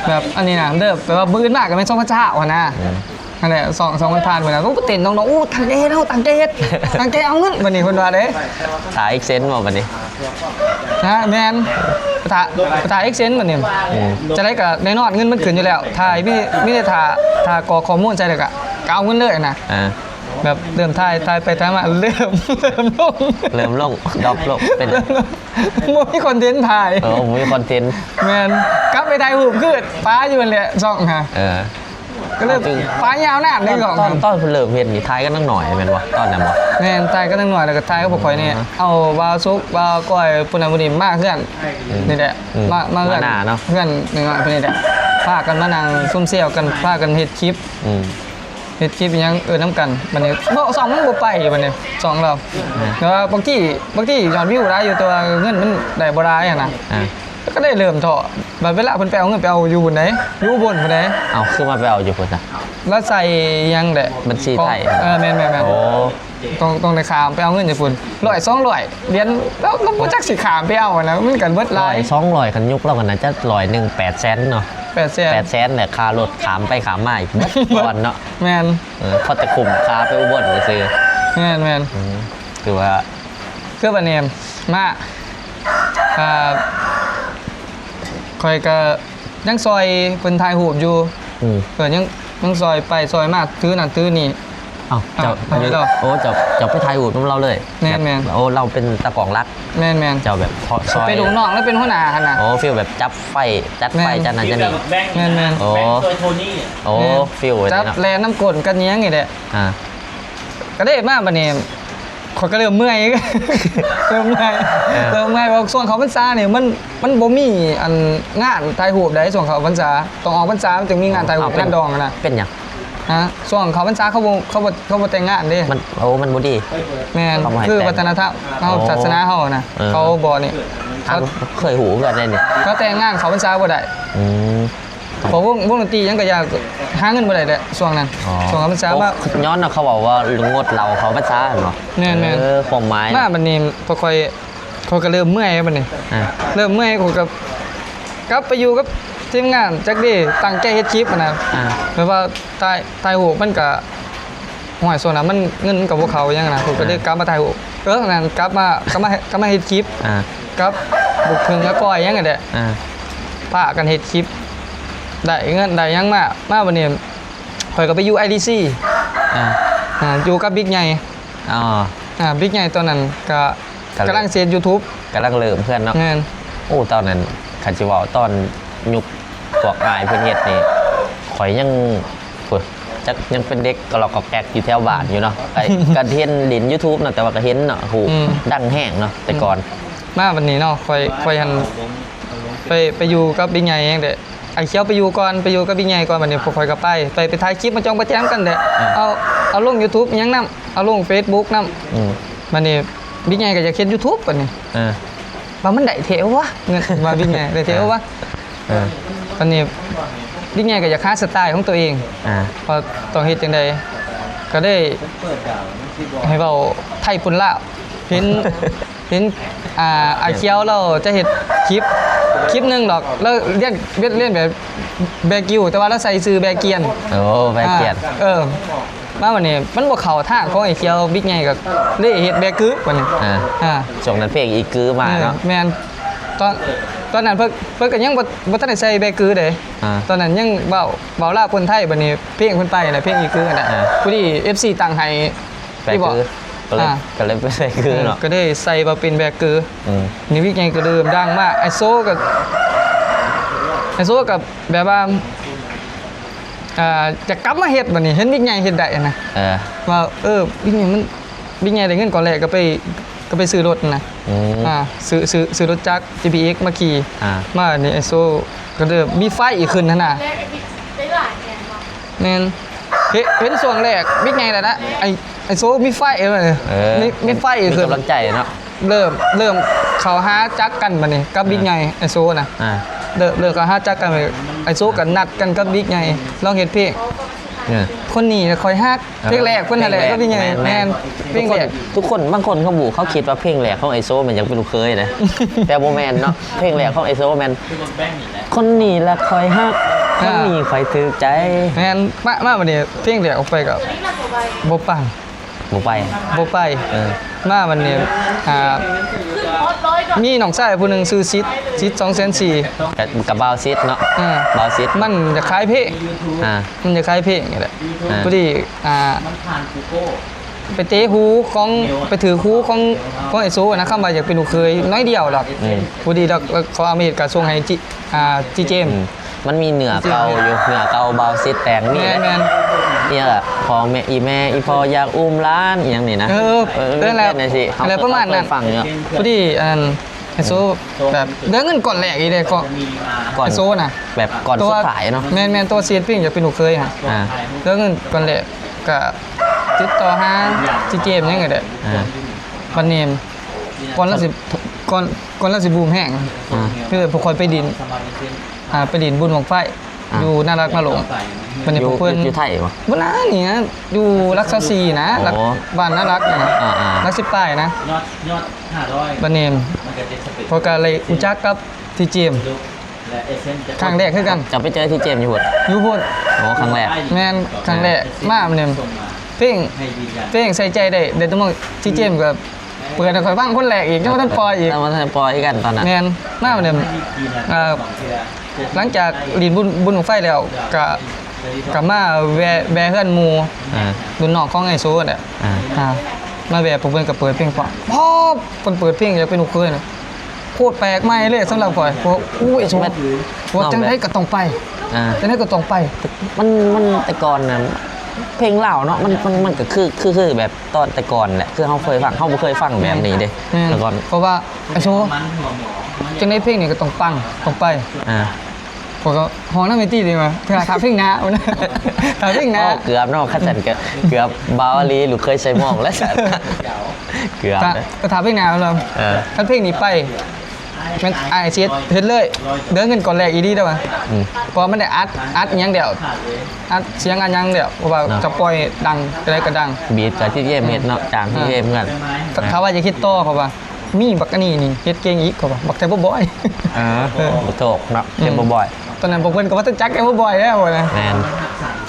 ແບບອັນນີ້ນະ ເດີ ແບບວ່າມື້ອື່ນມາກໍແມ່ນສອງພັນຊາວຫັ້ນນະ ອືມ ຫັ້ນແຫຼະ ສອງ ສອງພັນຜ່ານພຸ້ນນະ ໂອ້ ໄປເຕັ້ນນ້ອງໆ ໂອ້ ຕັ້ງໃຈເຮັດເຮົາ ຕັ້ງໃຈເຮັດ ຕັ້ງໃຈເອົາເງິນ ບັດນີ້ເພິ່ນວ່າເດ້ ຖ້າ AdSense ບໍ່ບັດນີ້ ຮະ ແມ່ນ ຖ້າ ຖ້າ AdSense ບັດນີ້ ອືມ ຈັ່ງໃດກໍແນ່ນອນ ເງິນມັນຂຶ້ນຢູ່ແລ້ວ ຖ້າມີ ມີແຕ່ຖ້າ ຖ້າກອກຂໍ້ມູນໃສ່ແລ້ວກໍ ກໍເອົາເງິນເລີຍນະ ອ່າ ແບບເລີ່ມຖ່າຍ ຖ່າຍໄປຖ່າຍມາ ເລີ່ມ ເລີ່ມລົງ ເລີ່ມລົງ ດຣອບລົງ ເປັນ ບໍ່ມີຄອນເທັນຖ່າຍ ເອີ ບໍ່ມີຄອນເທັນ ແມ່ນ ກັບໄປຖ່າຍຮູບຄືປາຢູ່ຫັ້ນແຫຼະ ຊ່ອງຫາ ເອີ ກໍເລີຍ ເອົາຈິງ ປາຍາວນານເດ້ ຕອນ ຕອນ ຕອນເລີ່ມເຮັດນີ້ ຖ່າຍກັນໜ້ອຍໆ ແມ່ນບໍ່? ຕອນນັ້ນບໍ່? ແມ່ນ ຖ່າຍກັນໜ້ອຍໆ ແລ້ວກໍຖ່າຍກັບພວກຂ້ອຍນີ້ ອ່າ ເອົາບ່າວສຸກ ບ່າວກ້ອຍ ຜູ້ນັ້ນຜູ້ນີ້ມາເຮືອນ ອືມ ນີ້ແຫຼະ ອືມ ມາ ມາເຮືອນ ມາໜ້າເນາະ ເຮືອນນ້ອຍໆ ຜູ້ນີ້ແຫຼະ ພາກັນມານັ່ງຊຸມແຊວກັນ ພາກັນເຮັດຄລິບ ອືມ ເຮັດຄລິບອີ່ຫຍັງ ເອີ ນຳກັນ. ບັດນີ້ບໍ່ ຊ່ອງມັນບໍ່ໄປບັດນີ້ ຊ່ອງລາວ. ແຕ່ວ່າບາງທີ ບາງທີຍອດວິວໄດ້ຢູ່ ແຕ່ວ່າເງິນມັນໄດ້ບໍ່ຫຼາຍຫັ້ນນະ ອ່າ ກໍໄດ້ເລີ່ມທໍ້. ບັດເວລາເພິ່ນໄປເອົາເງິນ ໄປເອົາຢູ່ພຸ້ນໃດ ຢູ່ອຸບົນພຸ້ນໃດ. ເອົ້າ ຄືວ່າໄປເອົາຢູ່ພຸ້ນນະ? ລາວໃສ່ຫຍັງແຫຼະ ບັນຊີໄທ ເອີ ແມ່ນໆໆ ໂອ້ ຕ້ອງ ຕ້ອງໄດ້ຂ້າມໄປເອົາເງິນຢູ່ພຸ້ນ ຮ້ອຍສອງຮ້ອຍຫຼຽນ ແລ້ວ ແລ້ວບໍ່ຈັກຊິຂ້າມໄປເອົາຫັ້ນນະ ມັນກໍເບິດຫຼາຍ. ຮ້ອຍສອງຮ້ອຍ ຄັນຍຸກລາວກໍໜ້າຈະຮ້ອຍໜຶ່ງ ແປດແສນເນາະ ແປດແສນ ແປດແສນແຫຼະ ຄ່າລົດຂ້າມໄປຂ້າມມາອີກເບິດກ່ອນເນາະ. ແມ່ນ ເອີ ພໍແຕ່ຄຸ້ມຄ່າໄປອຸບົນຊື່ໆ. ແມ່ນໆ ອືມ ຖືວ່າ ຄືບັດນີ້ມາ ອ່າ ຂ້ອຍກໍຍັງຊ່ອຍເພິ່ນຖ່າຍຮູບຢູ່ ອືມ ເອີ ຍັງ ຍັງຊ່ອຍໄປຊ່ອຍມາ ຖືນັ້ນຖືນີ້. ເອົ້າ ເຈົ້າ ອ່າ ໂອ້ ເຈົ້າ ເຈົ້າໄປຖ່າຍຮູບນຳລາວເລີຍ? ແມ່ນໆ ໂອ້ ລາວເປັນຕາກ້ອງຫຼັກ? ແມ່ນໆ ເຈົ້າແບບຊ່ອຍ ເປັນລູກນ້ອງ ລາວເປັນຫົວໜ້າຫັ້ນນະ. ໂອ້ ຟີລແບບຈັບໄຟ ຈັດໄຟ ແມ່ນ ຈັດນັ້ນຈັດນີ້. ແມ່ນໆ ໂອ້ ໂອ້ ແມ່ນ ຟີແບບ ຈັບແລ່ນນຳກົ້ນກັນຫຍັງນີ້ແຫຼະ. ອ່າ ກໍໄດ້ມາບັດນີ້ ຂ້ອຍກໍເລີ່ມເມື່ອຍ ເລີ່ມເມື່ອຍ ເອີ ເລີ່ມເມື່ອຍ ເພາະຊ່ວງເຂົ້າພັນສານີ້ ມັນ ມັນບໍ່ມີອັນງານຖ່າຍຮູບໃດ ຊ່ວງເຂົ້າພັນສາ ຕ້ອງອອກພັນສາມັນຈຶ່ງມີງານຖ່າຍຮູບ ເອົ້າ ງານດອງນະ. ເປັນຫຍັງ? ຮະ? ຊ່ວງເຂົ້າພັນສາເຂົາບໍ່ ເຂົາບໍ່ ເຂົາບໍ່ແຕ່ງງານເດ້. ມັນ ໂອ້ ມັນບໍ່ດີ. ແມ່ນ ເຂົາບໍ່ໃຫ້ ຄື ແຕ່ງ ວັດທະນະທຳເຮົາ ໂອ້ ສາສະໜາເຮົານະ ເອີ ເຂົາບໍ່ນີ້ ເຂົາ ເຄີຍຮູ້ຄືກັນເດ້ນີ້ ເຂົາແຕ່ງງານເຂົ້າພັນສາບໍ່ໄດ້. ອືມ ເພາະວົງ ວົງດົນຕີຫຍັງກໍຢາກ ຫາເງິນບໍ່ໄດ້ແຫຼະຊ່ວງນັ້ນ. ອໍ ຊ່ວງເຂົ້າພັນສາ ໂອ້ ມາ ຍ້ອນວ່າເຂົາເວົ້າວ່າງົດເຫຼົ້າເຂົ້າພັນສາແມ່ນບໍ່? ແມ່ນໆ ເອີ ຄວາມໝາຍ ມາບັດນີ້ ພໍຂ້ອຍ ຂ້ອຍກໍເລີ່ມເມື່ອຍບັດນີ້ ອ່າ ເລີ່ມເມື່ອຍ ຂ້ອຍກໍກັບໄປຢູ່ກັບທີມງານຈັກເດ ຕັ້ງໃຈເຮັດຄລິບຫັ້ນນະ ອ່າ ແບບວ່າຖ່າຍ ຖ່າຍຮູບມັນກໍ ໂອ້ຍ ຊ່ວງນັ້ນມັນ ເງິນມັນກໍບໍ່ເຂົ້າຫຍັງນະ ຂ້ອຍກໍເລີຍ ອ່າ ກັບມາຖ່າຍຮູບ ເອີ ນັ້ນກັບມາ ກັບມາ ກັບມາເຮັດຄລິບ ອ່າ ກັບລູກເພິ່ງ ກັບກ້ອຍຫຍັງນີ້ແຫຼະ ອ່າ ພາກັນເຮັດຄລິບ ໄດ້ເງິນໄດ້ຫຍັງມາ ມາບັດນີ້ ຂ້ອຍກໍໄປຢູ່ ໄອ ດີ ຊີ ອ່າ ອ່າ ຢູ່ກັບບິກໃຫຍ່ ອໍ ອ່າ ບິກໃຫຍ່ຕອນນັ້ນກໍ ກໍເລີ່ມ ກຳລັງຊິເຮັດ YouTube ກຳລັງເລີ່ມເຮືອນເນາະ. ແມ່ນ ໂອ້ ຕອນນັ້ນຄັນຊິເວົ້າຕອນຍຸກພວກອ້າຍເພິ່ນເຮັດນີ້ ຂ້ອຍຍັງ ໂອ້ຍ ຈັກຍັງເປັນເດັກກະລອກກະແກກຢູ່ແຖວບ້ານຢູ່ເນາະ ກໍ ກໍເຫັນຫຼິ້ນ YouTube ເນາະ ແຕ່ວ່າກໍເຫັນເນາະ ຮູ້ ອືມ ດັງແຮງເນາະແຕ່ກ່ອນ. ມາບັດນີ້ເນາະ ຂ້ອຍ ຂ້ອຍຫັ້ນໄປ ໄປຢູ່ກັບບິກໃຫຍ່ແຮງເດ ອ້າຍຂຽວໄປຢູ່ກ່ອນ ໄປຢູ່ກັບບິກໃຫຍ່ກ່ອນ ບັດນີ້ພວກຂ້ອຍກໍໄປ ໄປ ໄປຖ່າຍຄລິບມາຈອງປະແຈມກັນແຫຼະ ອ່າ ເອົາ ເອົາລົງ YouTube ຫຍັງນຳ ເອົາລົງ Facebook ນຳ ອືມ ບັດນີ້ບິກໃຫຍ່ກໍຢາກເຮັດ YouTube ບັດນີ້ ອ່າ ວ່າມັນໄດ້ແທ້ວະ ເງິນ ວ່າບິກໃຫຍ່ໄດ້ແທ້ວະ ອ່າ ເອີ ບັດນີ້ບິກໃຫຍ່ກໍຢາກຫາສະໄຕຂອງຕົວເອງ ອ່າ ວ່າຕ້ອງເຮັດຈັ່ງໃດ ກໍເລີຍໃຫ້ເວົ້າໄທປົນລາວ ເຫັນ ເຫັນ ອ່າ ອ້າຍຂຽວລາວຈະເຮັດຄລິບ ຄລິບໜຶ່ງດອກ ລາວລຽນ ລຽນແບບແບກິວ ແຕ່ວ່າລາວໃສ່ຊື່ແບກຽນ ໂອ້ ແບກຽນ ອ່າ ເອີ ມາບັດນີ້ມັນບໍ່ເຂົ້າທາງຂອງອ້າຍຂຽວ ບິກໃຫຍ່ກໍເລີຍເຮັດແບກືບັດນີ້ ອ່າ ອ່າ ຊ່ວງນັ້ນເພງອີກືມາເນາະ ເອີ ແມ່ນ ຕອນ ຕອນນັ້ນເພິ່ນ ເພິ່ນກໍຍັງບໍ່ ບໍ່ທັນໄດ້ໃສ່ແບກືເດ້ ອ່າ ຕອນນັ້ນຍັງເວົ້າ ເວົ້າລາວປົນໄທ ບັດນີ້ເພງເພິ່ນໄປແລ້ວ ເພງອີກືຫັ້ນນະ ອ່າ ພໍດີເອັຟຊີຕັ້ງໃຫ້ ແບກຄື ກໍເລີຍ ອ່າ ກໍເລີຍເປັນແບກຄືເນາະ ເອີ ກໍໄດ້ໃສ່ມາເປັນແບກຄື ອືມ ນີ້ວິກໃຫຍ່ກໍເລີ່ມດັງມາ ໄອໂຊກໍ ໄອໂຊກໍແບບວ່າ ອ່າ ຈະກັບມາເຮັດບັດນີ້ ເຫັນວິກໃຫຍ່ເຮັດໄດ້ຫັ້ນນະ ເອີ ວ່າ ເອີ ວິກໃຫຍ່ມັນ ບິກໃຫຍ່ໄດ້ເງິນກ້ອນແລກກໍໄປ ກໍໄປຊື້ລົດນະ ອືມ ອ່າ ຊື້ ຊື້ ຊື້ລົດຈັກ ຈີພີເອັກ ມາຂີ່ ອ່າ ມານີ້ໄອໂຊກໍເລີ່ມມີໄຟຂຶ້ນຫັ້ນນະ ແມ່ນ ເຫັນ ເຫັນຊ່ວງແລກບິກໃຫຍ່ແລ້ວນະ ໄອ ໄອໂຊມີໄຟ ເອີ ເອີ ມີ ມີໄຟ ມີ ມີ ຂຶ້ນ ກຳລັງໃຈເນາະ ເລີ່ມ ເລີ່ມເຂົ້າຫາຈັກກັນບັດນີ້ກັບບິກໃຫຍ່ ອ່າ ໄອໂຊນະ ອ່າ ເລີ່ມ ເລີ່ມເຂົ້າຫາຈັກກັນ ໄອໂຊກໍນັດກັນກັບບິກໃຫຍ່ ລອງເຮັດເພງ ເອີ ຄົນນີ້ລະຂ້ອຍຮັກ ເພງແລກເພິ່ນຫັ້ນແຫຼະ ເພງແລກ ກັບພີ່ໃຫຍ່ ແມ່ນໆ ແມ່ນ ເພງແລກ ທຸກຄົນ ທຸກຄົນ ບາງຄົນເຂົາບໍ່ ເຂົາຄິດວ່າເພງແລກຂອງໄອໂຊແມ່ນຢາກເປັນລູກເຂີຍເດ້ ແຕ່ບໍ່ແມ່ນເນາະ ເພງແລກຂອງໄອໂຊແມ່ນ ຄົນນີ້ລະຂ້ອຍຮັກ ອ່າ ຄົນນີ້ຂ້ອຍຖືກໃຈ ແມ່ນ ມາ ມາບັດນີ້ເພງແລກອອກໄປກໍບໍ່ປັງ ບໍ່ໄປ ບໍ່ໄປ ເອີ ມາບັດນີ້ ອ່າ ມີນ້ອງຊາຍຜູ້ໜຶ່ງຊື່ສິດ ສິດ ສອງແສນສີ່ ກັບ ກັບບ່າວສິດເນາະ ອ່າ ບ່າວສິດ ມັນຢາກຂາຍເພງ ອ່າ ມັນຢາກຂາຍເພງນີ້ແຫຼະ ອ່າ ພໍດີ ອ່າ ໄປເຕະຫູຂອງ ໄປຖືກຫູຂອງ ຂອງໄອໂຊນະ ຄຳວ່າຢາກເປັນລູກເຂີຍໜ້ອຍດຽວດອກ ອືມ ພໍດີດອກ ເຂົາເອົາມາເຮັດກະສົ່ງໃຫ້ຈິ ອ່າ ຈີເຈມ ອືມ ມັນມີເນື້ອເກົ່າຢູ່ ເນື້ອເກົ່າບ່າວສິດແຕ່ງນີ້ແຫຼະ ແມ່ນໆ ນີ້ລະ ພໍ່ແມ່ ອີ່ແມ່ ອີ່ພໍ່ຢາກອຸ້ມຫຼານ ອີ່ຫຍັງນີ້ນະ ເອີ ເອີ ນັ້ນແຫຼະ ເອີ ປະມານນັ້ນ ຟັງຢູ່ ພໍດີ ອັນ ໄອໂຊແບບເຫຼືອເງິນກ້ອນແລກອີກເດ້ ກໍ ກ່ອນ ໄອໂຊນະ ແບບກ່ອນສຸດທ້າຍເນາະ ແມ່ນໆ ຕົວເສດເພງຢາກເປັນລູກເຂີຍຫັ້ນ ອ່າ ເຫຼືອເງິນກ້ອນແລກ ກະຕິດຕໍ່ຫາຊີເຈມຫຍັງກໍໄດ້ ອ່າ ບັດນີ້ກ່ອນລາວຊິ ກ່ອນ ກ່ອນລາວຊິບູມແຮງ ອ່າ ຄືພວກຂ້ອຍໄປດິນ ອ່າ ໄປດິນບຸນບັ້ງໄຟ ອ່າ ຢູ່ນາລັກນະລົງ ບັດນີ້ ຢູ່ ພວກເພິ່ນ ຢູ່ ຢູ່ໄທບໍ່? ບໍ່ນາ ນີ້ນະ ຢູ່ຫຼັກຊາວສີ່ນະ ອໍ ຫຼັກ ບ້ານນາລັກນະ ອ່າໆ ຫຼັກສິບປາຍນະ ບັດນີ້ຂ້ອຍກໍເລີຍຮູ້ຈັກກັບຊີເຈມຄັ້ງແລກຄືກັນ ເຈົ້າໄປເຈີຊີເຈມຢູ່ພຸ້ນ? ຢູ່ພຸ້ນ ໂອ້ ຄັ້ງແລກ ແມ່ນ ຄັ້ງແລກ ອ່າ ມາບັດນີ້ ເພງ ເພງໃສ່ໃຈໄດ້ ໄດ້ແຕ່ມອງ ຊີເຈມກໍ ເປີດໃຫ້ຂ້ອຍຟັງຄົນແລກອີກ ຍັງບໍ່ທັນປ່ອຍອີກ ຍັງບໍ່ທັນປ່ອຍຄືກັນຕອນນັ້ນ ແມ່ນ ມາແນວ ອ່າ ຫຼັງຈາກຫຼິ້ນບຸນ ບຸນບັ້ງໄຟແລ້ວ ກະ ກະມາແວ່ ແວ່ເຮືອນໝູ່ ອ່າ ລຸ້ນນ້ອງຂອງໄອໂຊຫັ້ນແຫຼະ ອ່າ ອ່າ ມາແວ່ ພວກເພິ່ນກໍເປີດເພງຟັງ ພໍ້ ເພິ່ນເປີດເພງຢາກເປັນລູກເຂີຍນະ ໂຄດແປກໃໝ່ເລີຍສຳລັບຂ້ອຍ ໂອ້ຍ ໂອ້ຍ ວ່າຈັ່ງໃດກໍຕ້ອງໄປ ອ່າ ຈັ່ງໃດກໍຕ້ອງໄປ ມັນ ມັນແຕ່ກ່ອນນະ ເພງລາວເນາະ ມັນ ມັນ ມັນກໍຄື ຄື ຄືແບບຕອນແຕ່ກ່ອນແຫຼະ ຄືເຮົາເຄີຍຟັງ ເຮົາບໍ່ເຄີຍຟັງແບບນີ້ເດ້ ແມ່ນ ແຕ່ກ່ອນ ເພາະວ່າ ໄອ້ໂຊ ຈັ່ງໃດເພງນີ້ກໍຕ້ອງປັງ ຕ້ອງໄປ ອ່າ ຂ້ອຍກໍຮ້ອງນຳໄອ້ຕິເດ້ວ່າ ຖ້າ ຖ້າເພງໜ້າ ຖ້າເພງໜ້າ ໂອ້ ເກືອບເນາະ ຄັນຊັ້ນກໍເກືອບ ບ່າວອາລີ ລູກເຂີຍໄຊມອງ ແລ້ວຊັ້ນ ເກືອບ ຖ້າ ຖ້າເພງໜ້າແມ່ນບໍ່ ເອີ ຄັນເພງນີ້ໄປ ແມ່ນອ້າຍຊິເຮັດເລີຍ ເດີເງິນກ້ອນແລກອີ່ຫຼີເດີວ່າ ອືມ ເພາະວ່າມັນໄດ້ອັດ ອັດອີ່ຫຍັງແລ້ວ ອັດສຽງອັດຫຍັງແລ້ວ ເພາະວ່າ ເນາະ ຈະປ່ອຍດັງ ຈັ່ງໃດກໍດັງ ບີດກໍທີ່ເກມເຮັດເນາະ ຈ້າງທີ່ເກມກັນ ຖ້າ ຖ້າວ່າຢາກເຮັດຕໍ່ ເພາະວ່າມີບັກອັນນີ້ນີ້ເຮັດເກັ່ງອີກ ເພາະວ່າບັກແທບເບີບອຍ ເອີ ເອີ ບັກໂທກເນາະ ອືມ ແທບເບີບອຍ ຕອນນັ້ນພວກເພິ່ນກໍວ່າຕ້ອງຈັກແທບເບີບອຍແລ້ວນະ ແມ່ນ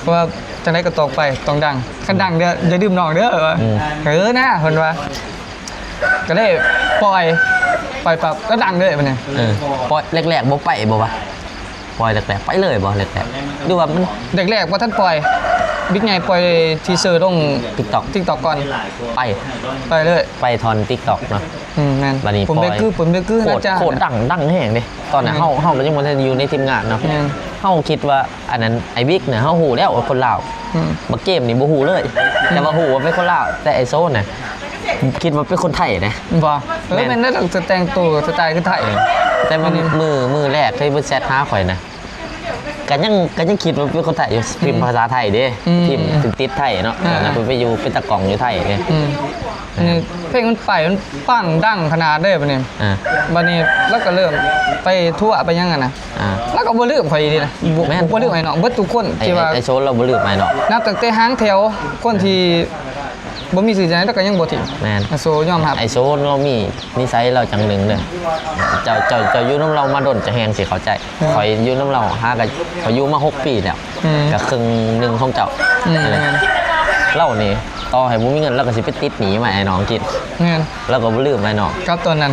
ເພາະວ່າຈັ່ງໃດກໍຕ້ອງໄປ ຕ້ອງດັງ ຄັນດັງເດີ ຢ່າລືມນ້ອງເດີ ອືມ ເອີນະ ເພິ່ນວ່າ ກໍເລີຍປ່ອຍ ປ່ອຍປັບກໍດັງເລີຍບັດນີ້ ເອີ ປ່ອຍແລກໆບໍ່ໄປບໍ່ວະ? ປ່ອຍແລກໆໄປເລີຍບໍ່ແລກໆ ຫຼືວ່າມັນ ແລກໆບໍ່ທັນປ່ອຍ ບິກໃຫຍ່ປ່ອຍທີເຊີລົງ TikTok TikTok ກ່ອນ ໄປ ໄປເລີຍ ໄປທ່ອນ TikTok ເນາະ ອືມ ແມ່ນ ບັດນີ້ ຜົມໄດ້ຄື ຜົມໄດ້ຄື ໂຄດ ໜ້າຈະ ໂຄດດັງ ດັງແຮງເດ້ ຕອນນັ້ນ ແມ່ນ ເຮົາ ເຮົາກໍຍັງບໍ່ທັນຢູ່ໃນທີມງານເນາະ ແມ່ນ ເຮົາຄິດວ່າ ອັນນັ້ນ ໄອ້ບິກນະ ເຮົາຮູ້ແລ້ວວ່າຄົນລາວ ອືມ ບັກເກມນີ້ບໍ່ຮູ້ເລີຍ ອືມ ແຕ່ວ່າຮູ້ວ່າເປັນຄົນລາວ ແຕ່ໄອ້ໂຊນະ ຄິດວ່າເປັນຄົນໄທເດ້ ບໍ່ ເອີ ແມ່ນ ແມ່ນແລ້ວ ແຕ່ງໂຕສະໄຕຄືໄທ ເອີ ແຕ່ວ່າ ແມ່ນ ມື້ ມື້ແລກທີ່ເພິ່ນແຊັດຫາຂ້ອຍນະ ກໍຍັງ ກໍຍັງຄິດວ່າເປັນຄົນໄທຢູ່ ອືມ ພິມພາສາໄທເດ້ ອືມ ພິມຕິດໄທເນາະ ອ່າ ຕອນນັ້ນເພິ່ນໄປຢູ່ເປັນຕາກ້ອງຢູ່ໄທເດ້ ອືມ ນີ້ເພງມັນໄປ ມັນປັງດັງຂະໜາດເດ້ບັດນີ້ ອ່າ ບັດນີ້ລາວກໍເລີ່ມໄປທົວໄປຫຍັງຫັ້ນນະ ອ່າ ລາວກໍບໍ່ລືມຂ້ອຍອີ່ຫຼີນະ ບໍ່ ແມ່ນ ບໍ່ລືມອ້າຍນ້ອງ ເບິດທຸກຄົນ ໄອ້ ທີ່ວ່າ ໄອ້ໂຊລາວບໍ່ລືມອ້າຍນ້ອງ ນັບຕັ້ງແຕ່ຫາງແຖວ ຄົນທີ່ບໍ່ມີຊື່ຈາກໃດ ລາວກໍຍັງບໍ່ຖິ້ມ ແມ່ນ ໂຊຍອມຮັບ ໄອ້ໂຊລາວມີນິໄສລາວຈັ່ງໜຶ່ງເດີ້ ເຈົ້າ ເຈົ້າ ເຈົ້າຢູ່ນຳລາວມາດົນ ເຈົ້າແຮ່ງຊິເຂົ້າໃຈ ອືມ ຂ້ອຍຢູ່ນຳລາວຫາກໍ ຂ້ອຍຢູ່ມາຫົກປີແລ້ວ ອືມ ກໍເຄິ່ງໜຶ່ງຂອງເຈົ້າ ອືມ ເອີ ແມ່ນ ລາວນີ້ຕໍ່ໃຫ້ບໍ່ມີເງິນ ລາວກໍຊິໄປຕິດໜີ້ມາໃຫ້ນ້ອງກິນ ແມ່ນ ລາວກໍບໍ່ລືມໃຫ້ນ້ອງ ກັບຕອນນັ້ນ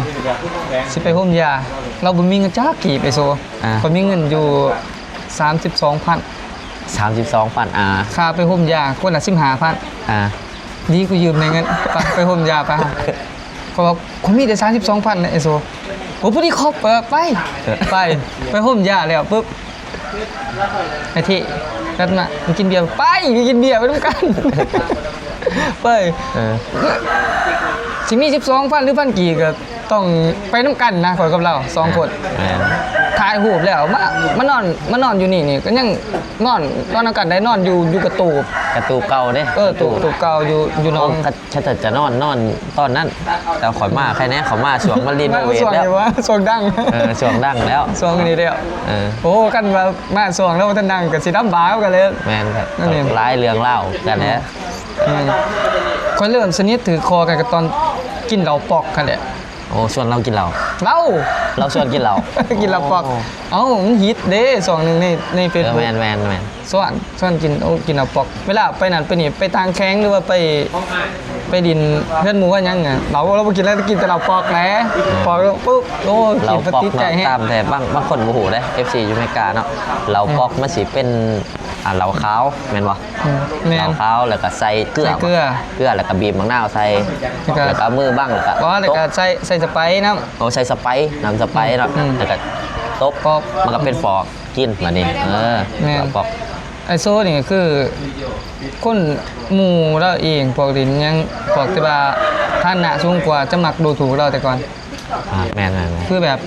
ຊິໄປໂຮມຢາ ລາວບໍ່ມີເງິນຈັກກີບ ໄອ້ໂຊ ອ່າ ຂ້ອຍມີເງິນຢູ່ສາມສິບສອງພັນ ສາມສິບສອງພັນ ອ່າ ຄ່າໄປໂຮມຢາຄົນລະສິບຫ້າພັນ ອ່າ ດີ ກູຢືມແດ່ເງິນ ໄປ ໄປໂຮມຢາໄປ ເພາະວ່າຂ້ອຍມີແຕ່ສາມສິບສອງພັນນະ ໄອ້ໂຊ ໂອ້ ພໍດີຄົບ ເອີ ໄປ ໄປ ໄປໂຮມຢາແລ້ວປຶບ ໄອ້ເທ ກັດມາ ໄປກິນເບຍ ໄປ ໄປກິນເບຍໄປນຳກັນ ໄປ ເອີ ຊິມີສິບສອງພັນ ຫຼື ພັນກີບກໍຕ້ອງໄປນຳກັນນະ ຂ້ອຍກັບລາວສອງຄົນ ອ່າ ແມ່ນ ຖ່າຍຮູບແລ້ວ ມາ ມານອນ ມານອນຢູ່ນີ້ນີ້ ກໍຍັງນອນ ນອນນຳກັນໄດ້ ນອນຢູ່ ຢູ່ກະຕູບ ກະຕູບເກົ່າເດ້ ເອີ ກະຕູບ ຕູບເກົ່າຢູ່ ຢູ່ໜອງ ໂອ້ ຄັນ ຄັນຈະນອນ ນອນຕອນນັ້ນ ແຕ່ຂ້ອຍມາໃຄແນ່ ຂ້ອຍມາຊ່ວງມັນຣີໂນເວດແລ້ວ ຊ່ວງນີ້ວ່າ ຊ່ວງດັງ ເອີ ຊ່ວງດັງແລ້ວ ຊ່ວງນີ້ແລ້ວ ເອີ ໂອ້ ຄັນວ່າມາຊ່ວງລາວບໍ່ທັນດັງກໍຊິລຳບາກກັນເລີຍ ແມ່ນ ກໍຫຼາຍເລື່ອງລາວກັນແຫຼະ ອືມ ຂ້ອຍເລີ່ມສະໜິດຖືກຄໍກັນກໍຕອນກິນເຫຼົ້າປ໋ອກຫັ້ນແຫຼະ ໂອ້ ຊວນລາວກິນເຫຼົ້າ ເຫຼົ້າ ລາວຊວນກິນເຫຼົ້າ ກິນເຫຼົ້າປ໋ອກ ໂອ້ ເອົ້າ ມັນຮິດເດ້ ຊ່ວງໜຶ່ງໃນ ໃນເຟສບຸກ ເອີ ແມ່ນໆໆ ຊວນ ຊວນກິນ ໂອ້ ກິນເຫຼົ້າປ໋ອກ ເວລາໄປນັ້ນໄປນີ້ ໄປຕ່າງແຂວງ ຫຼືວ່າໄປ ໄປດິນເຮືອນໝູ່ຫຍັງນະ ເຫຼົ້າ ລາວບໍ່ກິນ ລາວກິນແຕ່ເຫຼົ້າປ໋ອກແຫຼະ ອືມ ປ໋ອກແລ້ວປຸບ ໂອ້ ກິນ ເຫຼົ້າປ໋ອກ ຕິດໃຈແຮງ ເນາະ ຕາມແຕ່ບາງ ບາງຄົນບໍ່ຮູ້ເດ້ ເອັຟຊີຢູ່ອາເມລິກາເນາະ ເຫຼົ້າປ໋ອກ ອືມ ມັນຊິເປັນ ອ່າ ເຫຼົ້າຂາວແມ່ນບໍ່? ອືມ ແມ່ນ ເຫຼົ້າຂາວ ແລ້ວກໍໃສ່ເກືອ ໃສ່ເກືອ ເກືອ ແລ້ວກໍບີບໝາກນາວໃສ່ ແລ້ວກໍ ແລ້ວກໍເອົາມືບັງ ແລ້ວກໍ ອໍ ແລ້ວກໍ ຕົບ ໃສ່ ໃສ່ສະໄປນຳ ໂອ້ ໃສ່ສະໄປ ນ້ຳສະໄປເນາະ ອືມ ແລ້ວກໍຕົບ ປ໋ອກ ມັນກໍເປັນປ໋ອກກິນບາດນີ້ ເອີ ແມ່ນ ເອົາປ໋ອກ ໄອ້ໂຊນີ້ຄືຄົນໝູ່ລາວເອງ ພວກຫຼິ້ນຫຍັງ ພວກທີ່ວ່າຖານະສູງກວ່າຈະມັກດູຖູກລາວແຕ່ກ່ອນ ອ່າ ແມ່ນໆໆ ຄືແບບ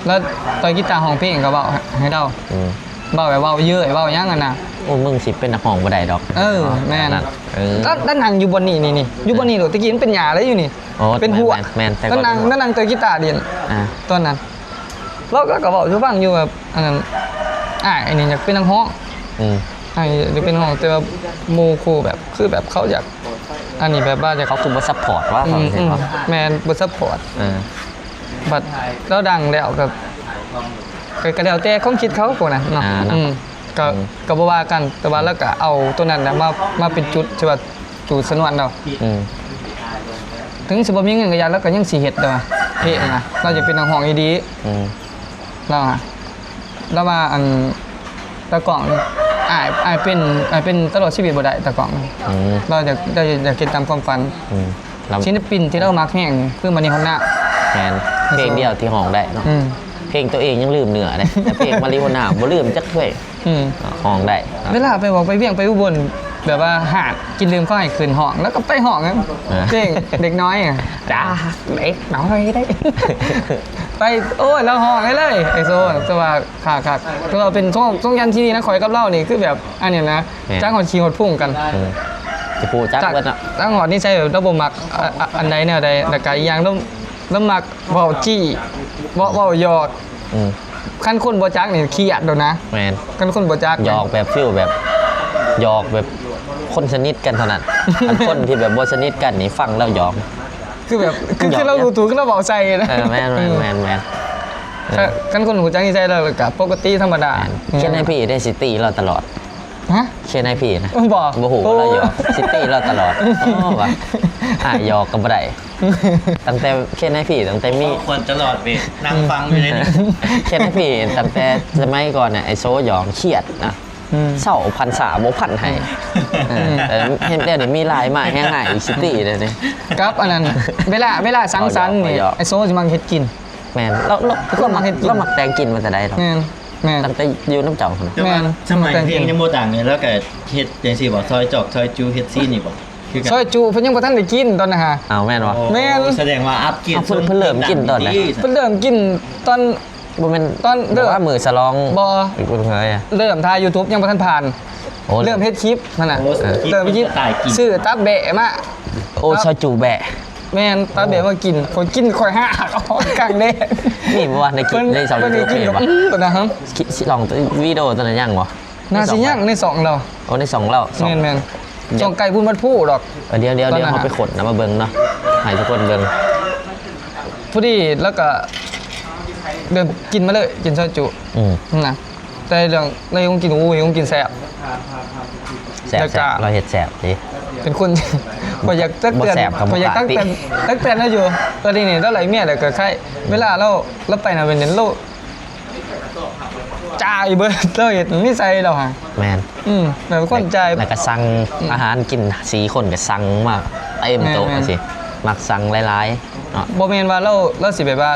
ລາວຕ່ອຍກີຕາຮ້ອງເພງກໍເວົ້າໃຫ້ລາວ ອືມ ເວົ້າແບບເວົ້າເຍີ້ຍເວົ້າຫຍັງຫັ້ນນະ. ໂອ້ ມຶງຊິເປັນນັກຮ້ອງບໍ່ໄດ້ດອກ. ເອີ ແມ່ນ ເອີ ລາວ ລາວນັ່ງຢູ່ບ່ອນນີ້ ນີ້ ນີ້ ຢູ່ບ່ອນນີ້ໂລດ. ແຕ່ກີ້ມັນເປັນຫຍ້າເລີຍຢູ່ນີ້ ໂອ້ ເປັນຫົວ ແມ່ນໆ ແຕ່ກ່ອນ ລາວນັ່ງ ລາວນັ່ງຕ່ອຍກີຕາຫຼິ້ນ ອ່າ ຕອນນັ້ນ ລາວ ລາວກໍເວົ້າສູ່ຟັງຢູ່ແບບ ອັນນັ້ນ ອ້າຍ ອັນນີ້ຢາກເປັນນັກຮ້ອງ ອືມ ອ້າຍຢາກເປັນນັກຮ້ອງ ແຕ່ວ່າໝູ່ຄູ່ແບບ ຄືແບບເຂົາຢາກ ອັນນີ້ແບບວ່າຢາກ ເຂົາຄືບໍ່ຊັບພອດວ່າ ອືມ ເຂົາຊິວ່າ ອືມ ແມ່ນ ບໍ່ຊັບພອດ ເອີ ບັດລາວດັງແລ້ວກໍ ກໍ ກໍແລ້ວແຕ່ຄວາມຄິດເຂົາພວກນັ້ນເນາະ ອ່າ ເນາະ ອືມ ກໍ ອືມ ກໍບໍ່ວ່າກັນ ແຕ່ວ່າລາວກໍເອົາໂຕນັ້ນແຫຼະມາ ມາເປັນຈຸດທີ່ວ່າຈູດຊະນວນລາວ ອືມ ເຖິງຊິບໍ່ມີເງິນກໍຢ່າ ລາວກໍຍັງຊິເຮັດເດ້ ເພງນະ ລາວຈະເປັນນັກຮ້ອງອີ່ຫຼີ ອືມ ລາວ ລາວວ່າ ອັນ ຕາກ້ອງ ອ້າຍ ອ້າຍເປັນ ອ້າຍເປັນຕະຫຼອດຊີວິດບໍ່ໄດ້ ຕາກ້ອງ ອືມ ລາວຢາກ ລາວຢາກເຮັດຕາມຄວາມຝັນ ອືມ ລາວ ສິນປິນທີ່ລາວມັກແຮງຄືມານີຮອນນາ ແມ່ນ ເພງດຽວທີ່ຮ້ອງໄດ້ເນາະ ອືມ ເພງໂຕເອງຍັງລືມເນື້ອເດ້ ແຕ່ເພງມານີຮອນນາບໍ່ລືມຈັກເທື່ອ ອືມ ຮ້ອງໄດ້ ເວລາໄປວອກໄປວຽງໄປອຸບົນ ແບບວ່າຫາດກິນດື່ມກໍໃຫ້ຂຶ້ນຮ້ອງ ແລ້ວກໍໄປຮ້ອງ ອ່າ ເພງເດັກນ້ອຍ ຈາກເດັກນ້ອຍໄດ້ ໄປ ໂອ້ຍ ລາວຮ້ອງໄດ້ເລີຍ ໄອໂຊ ແຕ່ວ່າ ຄັກໆ ຄືວ່າເປັນຊົງ ຊົງຍັນທີ່ດີນະ ຂ້ອຍກັບລາວນີ້ຄືແບບ ອັນນີ້ນະ ແມ່ນ ຈັກຮອດຂີ້ຮອດພຸງກັນ ເອີ ຊິຮູ້ຈັກເບິດເນາະ ຈັກຮອດນິໄສແບບລາວບໍ່ມັກ ອະ ອະ ອັນໃດແນວໃດ ແລ້ວກະອີກຢ່າງລາວ ລາວມັກເວົ້າຈີ້ ເວົ້າ ເວົ້າຫຍອກ ອືມ ຄັນຄົນບໍ່ຈັກນີ້ຄຽດໂດດນະ ແມ່ນ ຄັນຄົນບໍ່ຈັກ ຫຍອກແບບຟີລແບບ ຫຍອກແບບຄົນສະໜິດກັນເທົ່ານັ້ນ ຄັນຄົນທີ່ແບບບໍ່ສະໜິດກັນນີ້ຟັງລາວຫຍອກ ຄືແບບ ຄື ຄືລາວຮູ້ຕົວ ຄືລາວເວົ້າໃສ່ນະ ເອີ ແມ່ນໆໆໆ ເອີ ຄັນຄົນຮູ້ຈັກນິໄສລາວກໍປົກກະຕິທຳມະດາ ແມ່ນ ເຄນໄອພີໄດ້ຊິຕີລາວຕະຫຼອດ ຮະ ເຄນໄອພີນະ ບໍ່ ບໍ່ຮູ້ວ່າລາວຫຍອກ ຊິຕີລາວຕະຫຼອດ ໂອ້ ວ່າ ອ້າຍຫຍອກກໍບໍ່ໄດ້ ຕັ້ງແຕ່ເຄນໄອພີ ຕັ້ງແຕ່ມີ ຄວນຕະຫຼອດເວ ນັ່ງຟັງຢູ່ໃນນີ້ ເຄນໄອພີ ຕັ້ງແຕ່ສະໄໝກ່ອນນະ ໄອໂຊຫຍອກຄຽດນະ ອືມ ເຊົາພັນສາບໍ່ພັນໃຫ້ ອືມ ເອີ ເຫັນແລ້ວນີ້ມີລາຍມາແຮງໃຫ້ອີກຊິຕີເດ້ນີ້ ກັບອັນນັ້ນ ເວລາ ເວລາສັງສັນນີ້ ໄອໂຊຊິມັກເຮັດກິນ ແມ່ນ ລາວ ລາວ ລາວມັກເຮັດກິນ ລາວມັກແຕ່ງກິນມາແຕ່ໃດເນາະ ແມ່ນ ແມ່ນ ຕັ້ງແຕ່ຢູ່ນຳເຈົ້າພຸ້ນ ແມ່ນ ສະໄໝເພງຍັງບໍ່ດັງນີ້ ລາວກໍເຮັດຈັ່ງຊີ້ບໍ່ ຊອຍຈອກ ຊອຍຈຸ ເຮັດຊີ້ນນີ້ບໍ່ ຄືກັນ ຊອຍຈຸເພິ່ນຍັງບໍ່ທັນໄດ້ກິນຕອນນັ້ນຫາ ອ້າວ ແມ່ນບໍ່ ໂອ້ ແມ່ນ ສະແດງວ່າອັບກິນ ອ້າວ ເພິ່ນ ເພິ່ນເລີ່ມກິນຕອນໃດ ເພິ່ນເລີ່ມກິນຕອນ ບໍ່ແມ່ນ ຕອນເລີ່ມ ວ່າມື້ສະຫຼອງ ບໍ່ ເລີ່ມຖ່າຍຢູທູບຍັງບໍ່ທັນຜ່ານ ໂອ້ ເລີ່ມເຮັດຄລິບຫັ້ນນະ ໂອ້ ເລີ່ມເຮັດຄລິບ ສະໄຕລ໌ກິນ ຊື້ຕັບແບ້ມາ ໂອ້ ຊອຍຈຸແບ້ ແມ່ນ ຕາແບບວ່າກິນ ຂ້ອຍກິນຂ້ອຍຫາກອອກກາງແດດ ມີບໍ່ວະ ໃນຄລິບ ໃນຊ່ອງຢູທູບ ເພິ່ນໄດ້ກິນ ມີບໍ່? ອືມ ຕົວນັ້ນ ຊິລອງວິດີໂອຕົວນັ້ນຍັງບໍ່? ໜ້າຊິຍັງໃນຊ່ອງລາວ ໂອ້ ໃນຊ່ອງລາວ ແມ່ນໆ ຊ່ອງໄກ່ບຸນວັດພູດອກ ເອີ ດຽວໆ ເຮົາໄປຄົ້ນນຳມາເບິ່ງເນາະ ໃຫ້ທຸກຄົນເບິ່ງ ພໍດີລາວກະເລີ່ມກິນມາເລີຍ ກິນຊອຍຈຸ ອືມ ນະ ແຕ່ເລື່ອງ ເລື່ອງກິນ ໂອ້ຍ ກິນແຊບ ແຊບ ແຊບ ລາວເຮັດແຊບເດ້ ເປັນຄົນ ຂ້ອຍຢາກຕັກເຕືອນ ຂ້ອຍຢາກຕັກເຕືອນ ຕັກເຕືອນລາວຢູ່ ຕອນນີ້ນີ້ລາວໄຫຼເມຍແລ້ວກໍຄ້າຍ ເວລາລາວ ລາວໄປນະ ເປັນໂລ ຈ່າຍເບິດ ລາວເຮັດນິໄສລາວຫາ ແມ່ນ ອືມ ແບບຄົນຈ່າຍ ແລ້ວກໍສັ່ງ ອືມ ອາຫານກິນ ສີ່ຄົນກໍສັ່ງມາເຕັມໂຕະ ແມ່ນໆ ຈັ່ງຊີ້ ມັກສັ່ງຫຼາຍໆເນາະ ບໍ່ແມ່ນວ່າລາວ ລາວຊິແບບວ່າ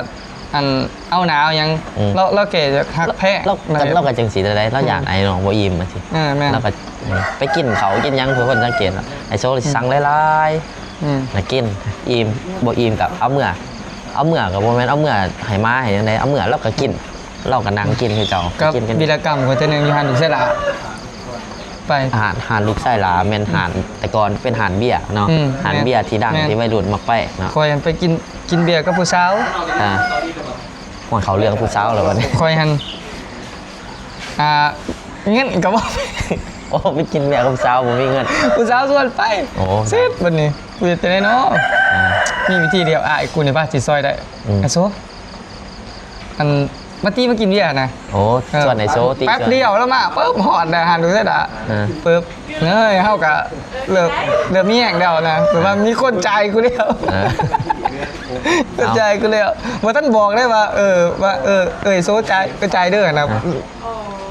ອັນ ເອົາໜ້າເອົາຫຍັງ ອືມ ລາວ ລາວແຄ່ຢາກຮັກແພງ ລາວ ລາວກໍຈັ່ງຊີ້ແຫຼະ ລາວ ອືມ ຢ້ານອ້າຍນ້ອງບໍ່ອີ່ມຈັ່ງຊີ້ ເອີ ແມ່ນ ລາວກໍ ອືມ ໄປກິນເຂົ້າກິນຫຍັງ ເພື່ອຄົນສັງເກດ ໄອ້ໂຊ ອືມ ສັ່ງຫຼາຍໆ ອືມ ແລ້ວກິນ ອີ່ມ ບໍ່ອີ່ມກໍເອົາເມືອ ເອົາເມືອກໍບໍ່ແມ່ນເອົາເມືອໃຫ້ໝາໃຫ້ຫຍັງໃດ ເອົາເມືອລາວກໍກິນ ລາວກໍນັ່ງກິນຄືເກົ່າ ກັບ ກິນກັນ ວີລະກຳຂ້ອຍເທື່ອໜຶ່ງຢູ່ຮ້ານລູກຊາຍຫຼ້າ ໄປ ຮ້ານ ຮ້ານລູກຊາຍຫຼ້າແມ່ນ ອືມ ຮ້ານ ແຕ່ກ່ອນເປັນຮ້ານເບຍເນາະ ອືມ ຮ້ານເບຍທີ່ດັງ ແມ່ນ ທີ່ໄວລຸ້ນມັກໄປເນາະ ຂ້ອຍໄປກິນ ກິນເບຍກັບຜູ້ສາວ ອ່າ ໂອ້ຍ ເຂົ້າເລື່ອງຜູ້ສາວແລ້ວບັດນີ້ ຂ້ອຍຫັ້ນ ອ່າ ເງິນກໍບໍ່ມີ ໂອ້ ໄປກິນເບຍກັບຜູ້ສາວບໍ່ມີເງິນ ຜູ້ສາວຊວນໄປ ໂອ້ ເສັດບັດນີ້ ກູເຮັດຈັ່ງໃດເນາະ ອ່າ ມີວິທີດຽວ ອ້າຍກູນີ້ວ່າຊິຊ່ອຍໄດ້ ອືມ ອ້າຍໂຊ ອັນ ມາຕິມາກິນເບຍນະ ໂອ້ ເອີ ຊວນໄອ້ໂຊຕິ ແປັບດຽວລະມາປຶບ ຮອດແລ້ວຫັ້ນ ເອີ ປຶບ ເອີຍ ເຮົາກະເລີ່ມ ເລີ່ມມີແຮງແລ້ວນະ ແບບວ່າມີຄົນຈ່າຍກູແລ້ວ ເອີ ຄົນຈ່າຍກູແລ້ວ ບໍ່ທັນບອກເລີຍວ່າ ເອີ ວ່າ ເອີ ເອີຍໂຊຈ່າຍ ກໍຈ່າຍເດີຫັ້ນນະ ເອີ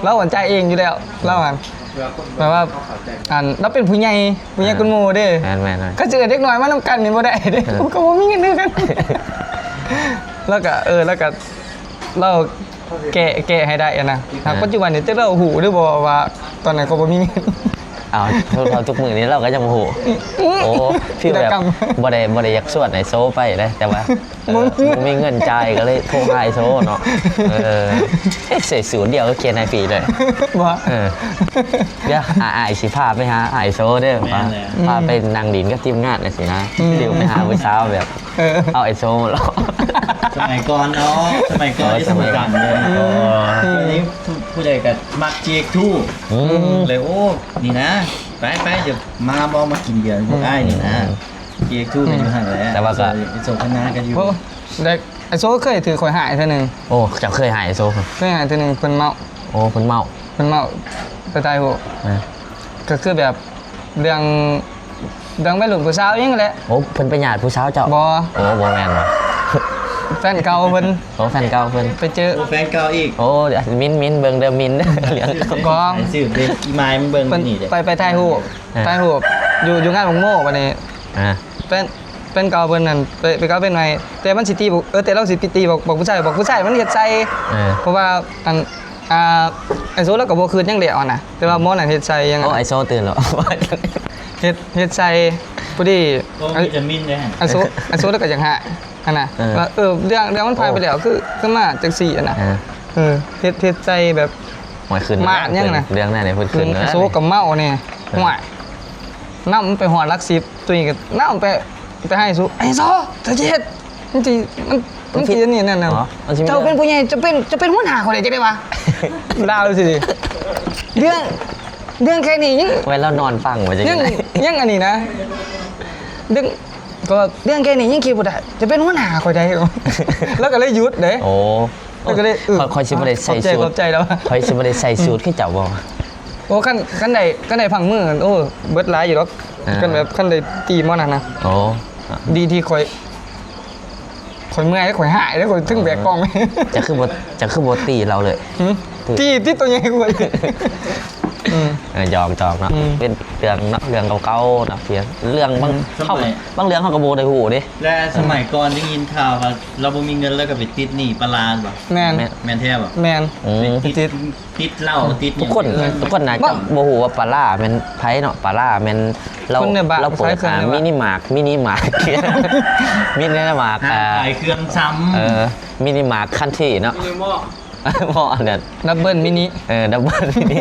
ລາວຫັ້ນຈ່າຍເອງຢູ່ແລ້ວ ລາວຫັ້ນ ແບບວ່າ ອັນ ລາວເປັນຜູ້ໃຫຍ່ ຜູ້ໃຫຍ່ ອ່າ ກວ່າໝູ່ເດ້ ແມ່ນໆໆ ຄັນຊິເອີ້ນເດັກນ້ອຍມານຳກັນນີ້ບໍ່ໄດ້ເດ້ ເອີ ກໍບໍ່ມີເງິນຄືກັນ ລາວກໍ ເອີ ລາວກໍ ລາວແກ້ ແກ້ໃຫ້ໄດ້ຫັ້ນນະ ອ່າ ຫາກປັດຈຸບັນນີ້ ຈັກລາວຮູ້ຫຼືບໍ່ວ່າ ຕອນນັ້ນຂ້ອຍບໍ່ມີເງິນ ເອົາ ເທົ່າ ເທົ່າທຸກມື້ນີ້ລາວກໍຍັງບໍ່ຮູ້. ໂອ້ ຄືແບບ ກິດຈະກຳ ບໍ່ໄດ້ ບໍ່ໄດ້ຢາກຊວນໄອ້ໂຊໄປເດ້ ແຕ່ວ່າ ເອີ ບໍ່ມີ ບໍ່ມີເງິນຈ່າຍ ກໍເລີຍໂທຫາໄອ້ໂຊເນາະ. ເອີ ເອີ ໃສ່ສູດດຽວກັບເຄນໄອພີເລີຍ. ບໍ່ ເອີ ດຽວອ້າຍຊິພາໄປຫາໄອ້ໂຊເດີ ແມ່ນແຫຼະ ພາ ພາໄປນັ່ງຫຼິ້ນກັບທີມງານຈັ່ງຊີ້ນະ ອືມ ຕິວໄປຫາຜູ້ສາວແບບ ເອີ ເອົາໄອ້ໂຊມາຫຼອກ. ສະໄໝກ່ອນເນາະ ສະໄໝກ່ອນ ໂອ້ ທີ່ ສະໄໝກ່ອນ ສະໝຸດດຳເລີຍ. ໂອ້ ອືມ ດຽວນີ້ຜູ້ ຜູ້ໃດກໍມັກເຈກທູ ອືມ ເລີຍ ໂອ້ ນີ້ນະ ໄປ ໄປ ດຽວມາບໍ່ ມາກິນເບຍພວກອ້າຍນີ້ນະ. ອືມ ເຈກທູກໍຢູ່ຫັ້ນແຫຼະ ແຕ່ວ່າກໍ ໂສ ໂສພະນາກໍຢູ່. ໂອ້ ໄດ້ ໄອ້ໂຊເຄີຍຖືກຂ້ອຍຫາຍເທື່ອໜຶ່ງ. ໂອ້ ເຈົ້າເຄີຍຫາຍໂຊ? ເຄີຍຫາຍເທື່ອໜຶ່ງ ເພິ່ນເມົາ. ໂອ້ ເພິ່ນເມົາ ເພິ່ນເມົາໄປຖ່າຍຮູບ. ເອີ ກໍຄືແບບເລື່ອງ ເລື່ອງໄວລຸ້ນຜູ້ສາວອີ່ຫຍັງແຫຼະ. ໂອ້ ເພິ່ນໄປຍາດຜູ້ສາວເຈົ້າ? ບໍ່. ໂອ້ ບໍ່ແມ່ນຫວາ ແຟນເກົ່າເພິ່ນ. ໂອ້ ແຟນເກົ່າເພິ່ນ ໄປເຈີ. ໂອ້ ແຟນເກົ່າອີກ. ໂອ້ ມິນ ມິນ ເບິ່ງເດີ ມິນ ເລື່ອງ ບໍ່ ໃຫ້ຊື່ເດັກອີ່ມາຍມັນເບິ່ງ ເພິ່ນນີ້ເດ້ ໄປ ໄປຖ່າຍຮູບ. ອ່າ ຖ່າຍຮູບຢູ່ ຢູ່ງານບັກໂມ້ ບັດນີ້ ອ່າ ແຟນ ແຟນເກົ່າເພິ່ນນັ້ນໄປ ໄປກັບແຟນໃໝ່ ແຕ່ມັນຊິຕີບັກ ເອີ ແຕ່ລາວຊິໄປຕີບັກ ບັກຜູ້ຊາຍ ບັກຜູ້ຊາຍມັນເຮັດໃສ່. ເອີ ເພາະວ່າອັນ ອ່າ ໄອ້ໂຊລາວກໍບໍ່ຄືດຫຍັງແລ້ວຫັ້ນນະ ແຕ່ວ່າໝໍນັ້ນເຮັດໃສ່ຫຍັງ. ໂອ້ ຫັ້ນ ໄອ້ໂຊຕື່ນແລ້ວ ເຮັດ ເຮັດໃສ່ພໍດີ. ໂອ້ ມີແຕ່ມິນເດ້ ໄອ້ໂຊ ໄອ້ໂຊລາວກໍຢາກຫາຍຫັ້ນນະ ເອີ ວ່າ ເອີ ເລື່ອງ ເລື່ອງມັນຜ່ານໄປແລ້ວ ໂອ້ ຄື ຄືມາຈັ່ງຊີ້ຫັ້ນນະ. ອ່າ ເອີ ເຮັດ ເຮັດໃສ່ແບບ ໂອ້ຍ ຂຶ້ນ ມາດຫຍັງນະ ເລື່ອງນັ້ນເພິ່ນຂຶ້ນ. ອືມ ເອີ ໄອ້ໂຊກໍເມົາແນ່. ເອີ ຫ້ວຍ ນຳໄປຮອດຫຼັກສິບ ໂຕນີ້ກໍນຳໄປ ໄປໃຫ້ສູ ໄອ້ໂຊ ເຈົ້າຊິເຮັດ ມັນຊິ ມັນ ມັນຊິອັນນີ້ນັ້ນນະ. ເຈົ້າເປັນຜູ້ໃຫຍ່ ເຈົ້າເປັນ ເຈົ້າເປັນຫົວໜ້າຂ້ອຍໄດ້ຈັ່ງໃດວະ? ລາວຊິ ເລື່ອງ ເລື່ອງແຄ່ນີ້ຍັງ ໄວ້ລາວນອນຟັງວ່າຈັ່ງໃດ ຍັງ ຍັງອັນນີ້ນະ ເລື່ອງ ກໍວ່າເລື່ອງແຄ່ນີ້ຍັງຄິດບໍ່ໄດ້ ຈະເປັນຫົວໜ້າຂ້ອຍໄດ້. ລາວກໍເລີຍຢຸດເດ້. ໂອ້ ລາວກໍເລີຍ ເອີ ຂ້ອຍ ຂ້ອຍຊິບໍ່ໄດ້ໃສ່ສູດ ຂອບໃຈ ຂອບໃຈລາວ ຂ້ອຍຊິບໍ່ໄດ້ໃສ່ສູດ ອືມ ຄືເຈົ້າບໍ່? ໂອ້ ຄັນ ຄັນໄດ້ ຄັນໄດ້ພັກມື້ ໂອ້ ເບິດຫຼາຍຢູ່ດອກ. ອ່າ ຄັນແບບ ຄັນໄດ້ຕີໝໍນັ້ນນະ. ໂອ້ ດີທີ່ຂ້ອຍ ຂ້ອຍເມື່ອຍ ຂ້ອຍຫາຍ ແລ້ວຂ້ອຍເຖິງແບກກ້ອງ. ເອີ ເຈົ້າຄືບໍ່ ເຈົ້າຄືບໍ່ຕີລາວເລີຍ? ຫື? ຕີ ຕີ ຕີໂຕໃຫຍ່ກວ່າ. ອືມ ເອີ ຢອກໆເນາະ. ອືມ ເປັນເລື່ອງເນາະ ເລື່ອງເກົ່າໆເນາະ ເລື່ອງບາງ ອືມ ເຮົາ ບາງເລື່ອງເຮົາກໍບໍ່ໄດ້ຮູ້ເດ້. ແລະ ສະໄໝກ່ອນໄດ້ຍິນຂ່າວວ່າລາວບໍ່ມີເງິນ ແລ້ວກໍໄປຕິດໜີ້ປາລາບໍ? ແມ່ນ ແມ່ນ ແມ່ນແທ້ບໍ? ແມ່ນ. ອືມ ໄປຕິດ ຕິດເຫຼົ້າ ຕິດຫຍັງ ທຸກຄົນ ທຸກຄົນໜ້າຈະບໍ່ຮູ້ວ່າປາລາແມ່ນໃຜເນາະ. ປາລາແມ່ນລາວ ລາວເປີດ ອ່າ ມິນິມາກ ມິນິມາກ ມິນິມາກ ອ່າ ຂາຍເຄື່ອງຊຳ. ເອີ ມິນິມາກຄັນທີເນາະ. ບໍ່ ອັນນັ້ນ ດັບເບິນມິນິ. ເອີ ດັບເບິນມິນິ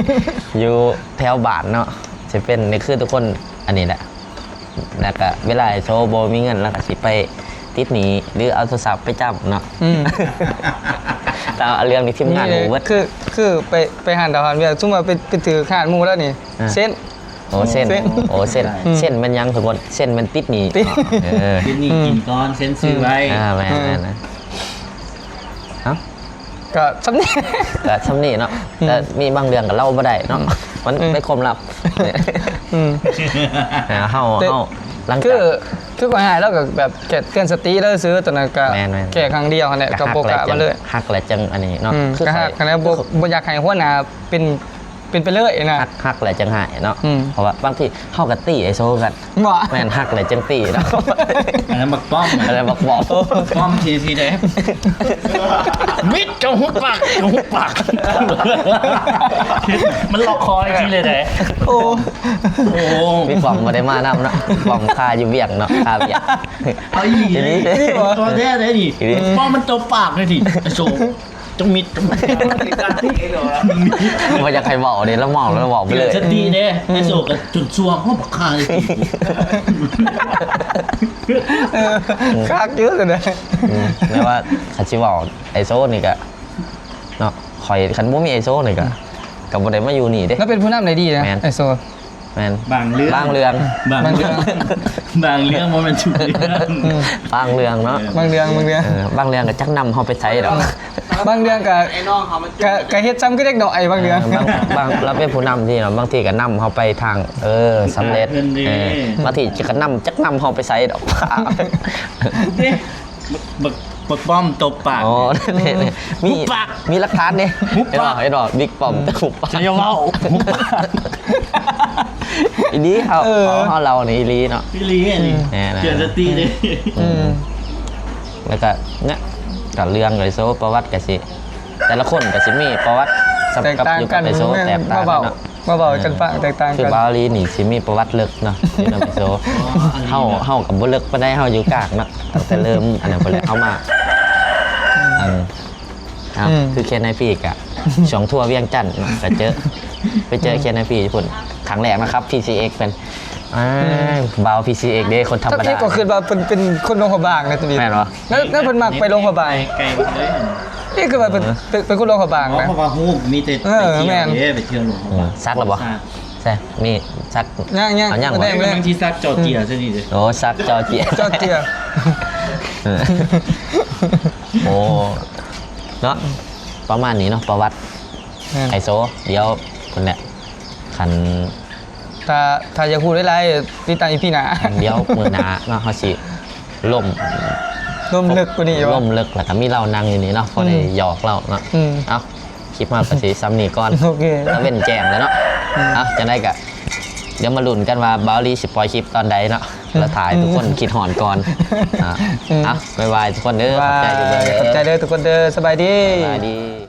ຢູ່ແຖວບ້ານເນາະ ຊິເປັນ ນີ້ຄືທຸກຄົນອັນນີ້ແຫຼະ. ແລ້ວກະເວລາໄອ້ໂຊບໍ່ມີເງິນ ລາວກະຊິໄປຕິດໜີ້ ຫຼືເອົາໂທລະສັບໄປຈ້ຳເນາະ. ອືມ ແຕ່ເລື່ອງນີ້ທີມງານຮູ້ເບິດ. ຄື ຄືໄປ ໄປຮ້ານດາວຮ້ານວຽກ ສົມມຸດວ່າໄປ ໄປຖືກຮ້ານໝູ່ແລ້ວນີ້ ອ່າ ເຊັນ ໂອ້ ເຊັນ ເຊັນ ໂອ້ ເຊັນ ອືມ ເຊັນແມ່ນຫຍັງທຸກຄົນ? ເຊັນແມ່ນຕິດໜີ້. ຕິດ ເອີ ຕິດໜີ້ ອືມ ກິນກ່ອນ ເຊັນຊື່ໄວ້. ອ່າ ແມ່ນໆ ເອົ້າ ກໍສ່ຳນີ້ ກໍສ່ຳນີ້ເນາະ. ອືມ ແຕ່ມີບາງເລື່ອງກໍເລົ່າບໍ່ໄດ້ເນາະ ອືມ ມັນ ອືມ ເປັນຄວາມລັບ. ອືມ ເຮົາ ແຕ່ ເຮົາ ຫຼັງຈາກ ຄື ຄືຂ້ອຍຫາຍ ລາວກໍແບບແຄ່ເຕືອນສະຕິລາວຊື່ ຕອນນັ້ນກໍ ແມ່ນໆ ແຄ່ຄັ້ງດຽວຫັ້ນແຫຼະ ກໍບໍ່ກະມາເລີຍ. ຮັກແລ້ວຈັ່ງອັນນີ້ເນາະ. ອືມ ຄືຂ້ອຍ ກໍຮັກແລ້ວ ບໍ່ ບໍ່ຢາກໃຫ້ຫົວໜ້າເປັນ ເປັນໄປເລີຍນະ. ຮັກ ຮັກແລ້ວຈັ່ງຫາຍເນາະ. ອືມ ເພາະວ່າບາງທີເຮົາກໍຕີໄອ້ໂຊຄືກັນ. ບໍ່ ແມ່ນ ຮັກແລ້ວຈັ່ງຕີເນາະ. ອັນນັ້ນບັກປ້ອມ ອັນນັ້ນບັກປ້ອມ ປ້ອມທີ ທີໃດ? ມິດ ເຈົ້າຫຸບປາກ ເຈົ້າຫຸບປາກ. ມັນລັອກຄໍອີກທີເລີຍເດ້. ໂອ້ ໂອ້ ມີປ້ອມບໍ່ໄດ້ມານຳເນາະ. ປ້ອມຄາຢູ່ວຽງເນາະ ຄາວຽງ. ເອົາອີ່ຫຼີ ອີ່ຫຼີ ຕົວແທ້ເດ້ນີ້. ອີ່ຫຼີ ປ້ອມມັນຕົບປາກເດ້ນີ້ ໄອ້ໂຊ. ຈະມິດ ຈະມິດ ບໍ່ຢາກໃຫ້ເວົ້າເດ້ ລະເມົາ ລະເວົ້າໄປເລີຍ. ສະຕິເດ້ ອືມ ໄອ້ໂຊກໍຈົນຊ່ວງ ໂອ້ ບັກຄາຍ. ເອີ ຄັກຢູ່ຊັ້ນນະ. ອືມ ແຕ່ວ່າຄັນຊິເວົ້າໄອ້ໂຊນີ້ກະເນາະ ຂ້ອຍ ຄັນບໍ່ມີໄອ້ໂຊນີ້ກະ ອືມ ກະບໍ່ໄດ້ມາຢູ່ນີ້ເດ້. ລາວເປັນຜູ້ນຳໄດ້ດີນະ ແມ່ນ ໄອ້ໂຊ. ແມ່ນ ບາງເລື່ອງ ບາງເລື່ອງ ບາງເລື່ອງ ບາງເລື່ອງ ບໍ່ແມ່ນທຸກເລື່ອງ. ອືມ ບາງເລື່ອງເນາະ ເອີ ບາງເລື່ອງ ບາງເລື່ອງ ເອີ ບາງເລື່ອງກໍຈັກນຳເຮົາໄປໃສດອກ. ບາງເລື່ອງກໍ ກໍ ກໍເຮັດຊ່ຳຄືເດັກນ້ອຍບາງເລື່ອງ. ເອີ ບາງ ບາງ ລາວເປັນຜູ້ນຳທີ່ເນາະ ບາງທີກໍນຳເຮົາໄປທາງ ເອີ ສຳເລັດ. ເອີ ບາງທີກໍນຳ ຈັກນຳເຮົາໄປໃສດອກ. ເດ້ ບັກ ບັກປ້ອມຕົບປາກ. ອໍ ມີ ມີຫຼັກຖານເດ້. ຫຸບປາກ ເຫັນບໍ່ ເຫັນບໍ່ ບິກປ້ອມ ຫຸບປາກ. ຢ່າເວົ້າ ຫຸບປາກ. ອີ່ຫຼີ ເຮົາ ເອີ ເຮົາເລົ່ານີ້ອີ່ຫຼີເນາະ. ອີ່ຫຼີ ອືມ ນີ້ ແນ່ໆ ເຕືອນສະຕິເດ້. ອືມ ແລ້ວກໍເນຍ ກໍເລື່ອງໄອ້ໂຊ ປະຫວັດກໍຊິ ແຕ່ລະຄົນກໍຊິມີປະຫວັດສຳ ແຕກຕ່າງກັນ ກັບຢູ່ກັບໄອ້ໂຊ ແຕກຕ່າງກັນເນາະ. ມາເວົ້າໃຫ້ກັນຟັງ ແຕກຕ່າງ ຄື ກັນ ບ່າວລີນີ້ຊິມີປະຫວັດເລິກເນາະ ຢູ່ນຳໄອໂຊ. ເຮົາ ເຮົາກໍບໍ່ເລິກປານໃດ ເຮົາຢູ່ກາງເນາະ ຕັ້ງແຕ່ເລີ່ມອັນນັ້ນພຸ້ນແຫຼະ ເຮົາມາ ອັນ ເອົາ ອືມ ຄື KNIP ກະ ຊ່ວງທົວວຽງຈັນເນາະ ກະເຈີ ໄປເຈີ ອືມ KNIP ພຸ້ນ ຄັ້ງແລກນະຄັບ PCX ເປັນ ອ່າ ອືມ ບ່າວ PCX ເດ້ ຄົນທຳມະດາ ຈັກ ກໍຄິດວ່າເພິ່ນເປັນຄົນຫຼວງພະບາງນະ ຕະບີ ແມ່ນບໍ່? ແລ້ວ ແລ້ວເພິ່ນມັກໄປຫຼວງພະບາງ ໄກໆ ເລີຍ ນີ້ຄືວ່າເພິ່ນ ເອີ ເປັນ ເປັນຄົນຫຼວງພະບາງນະ ເພາະວ່າຮູບມີແຕ່ ເອີ ໄປທ່ຽວ ແມ່ນ ເດ້ ໄປທ່ຽວຫຼວງພະບາງ ອືມ ສັກແລ້ວບໍ່? ສັກ ໃຊ່ ມີສັກ ຍັງໆ ເອົາຍັງບໍ່? ແດງເລີຍ ບາງທີສັກຈໍເຈຍ ອືມ ຊະນີ້ເດ້ ໂອ້ ສັກຈໍເຈຍ ຈໍເຈຍ ເອີ ໂອ້ ເນາະ ປະມານນີ້ເນາະ ປະຫວັດ ແມ່ນ ໄອໂຊ ດຽວພຸ້ນແຫຼະ ຄັນ ຖ້າ ຖ້າຢາກຮູ້ຫຼາຍໆ ຕິດຕາມ ອີພີ ໜ້າ ດຽວມື້ໜ້າເນາະ ເຮົາຊິລົມ ລົມເລິກກວ່ານີ້ຢູ່ ລົມເລິກ ແລ້ວກໍມີເລົ່ານັ່ງຢູ່ນີ້ເນາະ ພໍໄດ້ ອືມ ຫຍອກເລົ່າເນາະ ອືມ ເອົ້າ ຄລິບເຮົາກໍຊິສ່ຳນີ້ກ່ອນ ໂອເຄ ຕາເວັນແຈ້ງແລ້ວເນາະ ອືມ ເອົ້າ ຈັ່ງໃດກໍ ດຽວມາລຸ້ນກັນວ່າບ່າວລີຊິປ່ອຍຄລິບຕອນໃດເນາະ ອືມ ແລ້ວຖ້າໃຫ້ທຸກຄົນຄິດຮອດກ່ອນ ອືມ ເອົ້າ ອືມ ເອົ້າ ບາຍບາຍທຸກຄົນເດີ ຂອບໃຈທຸກຄົນເດີ ຂອບໃຈເດີທຸກຄົນເດີ ສະບາຍດີ ສະບາຍດີ.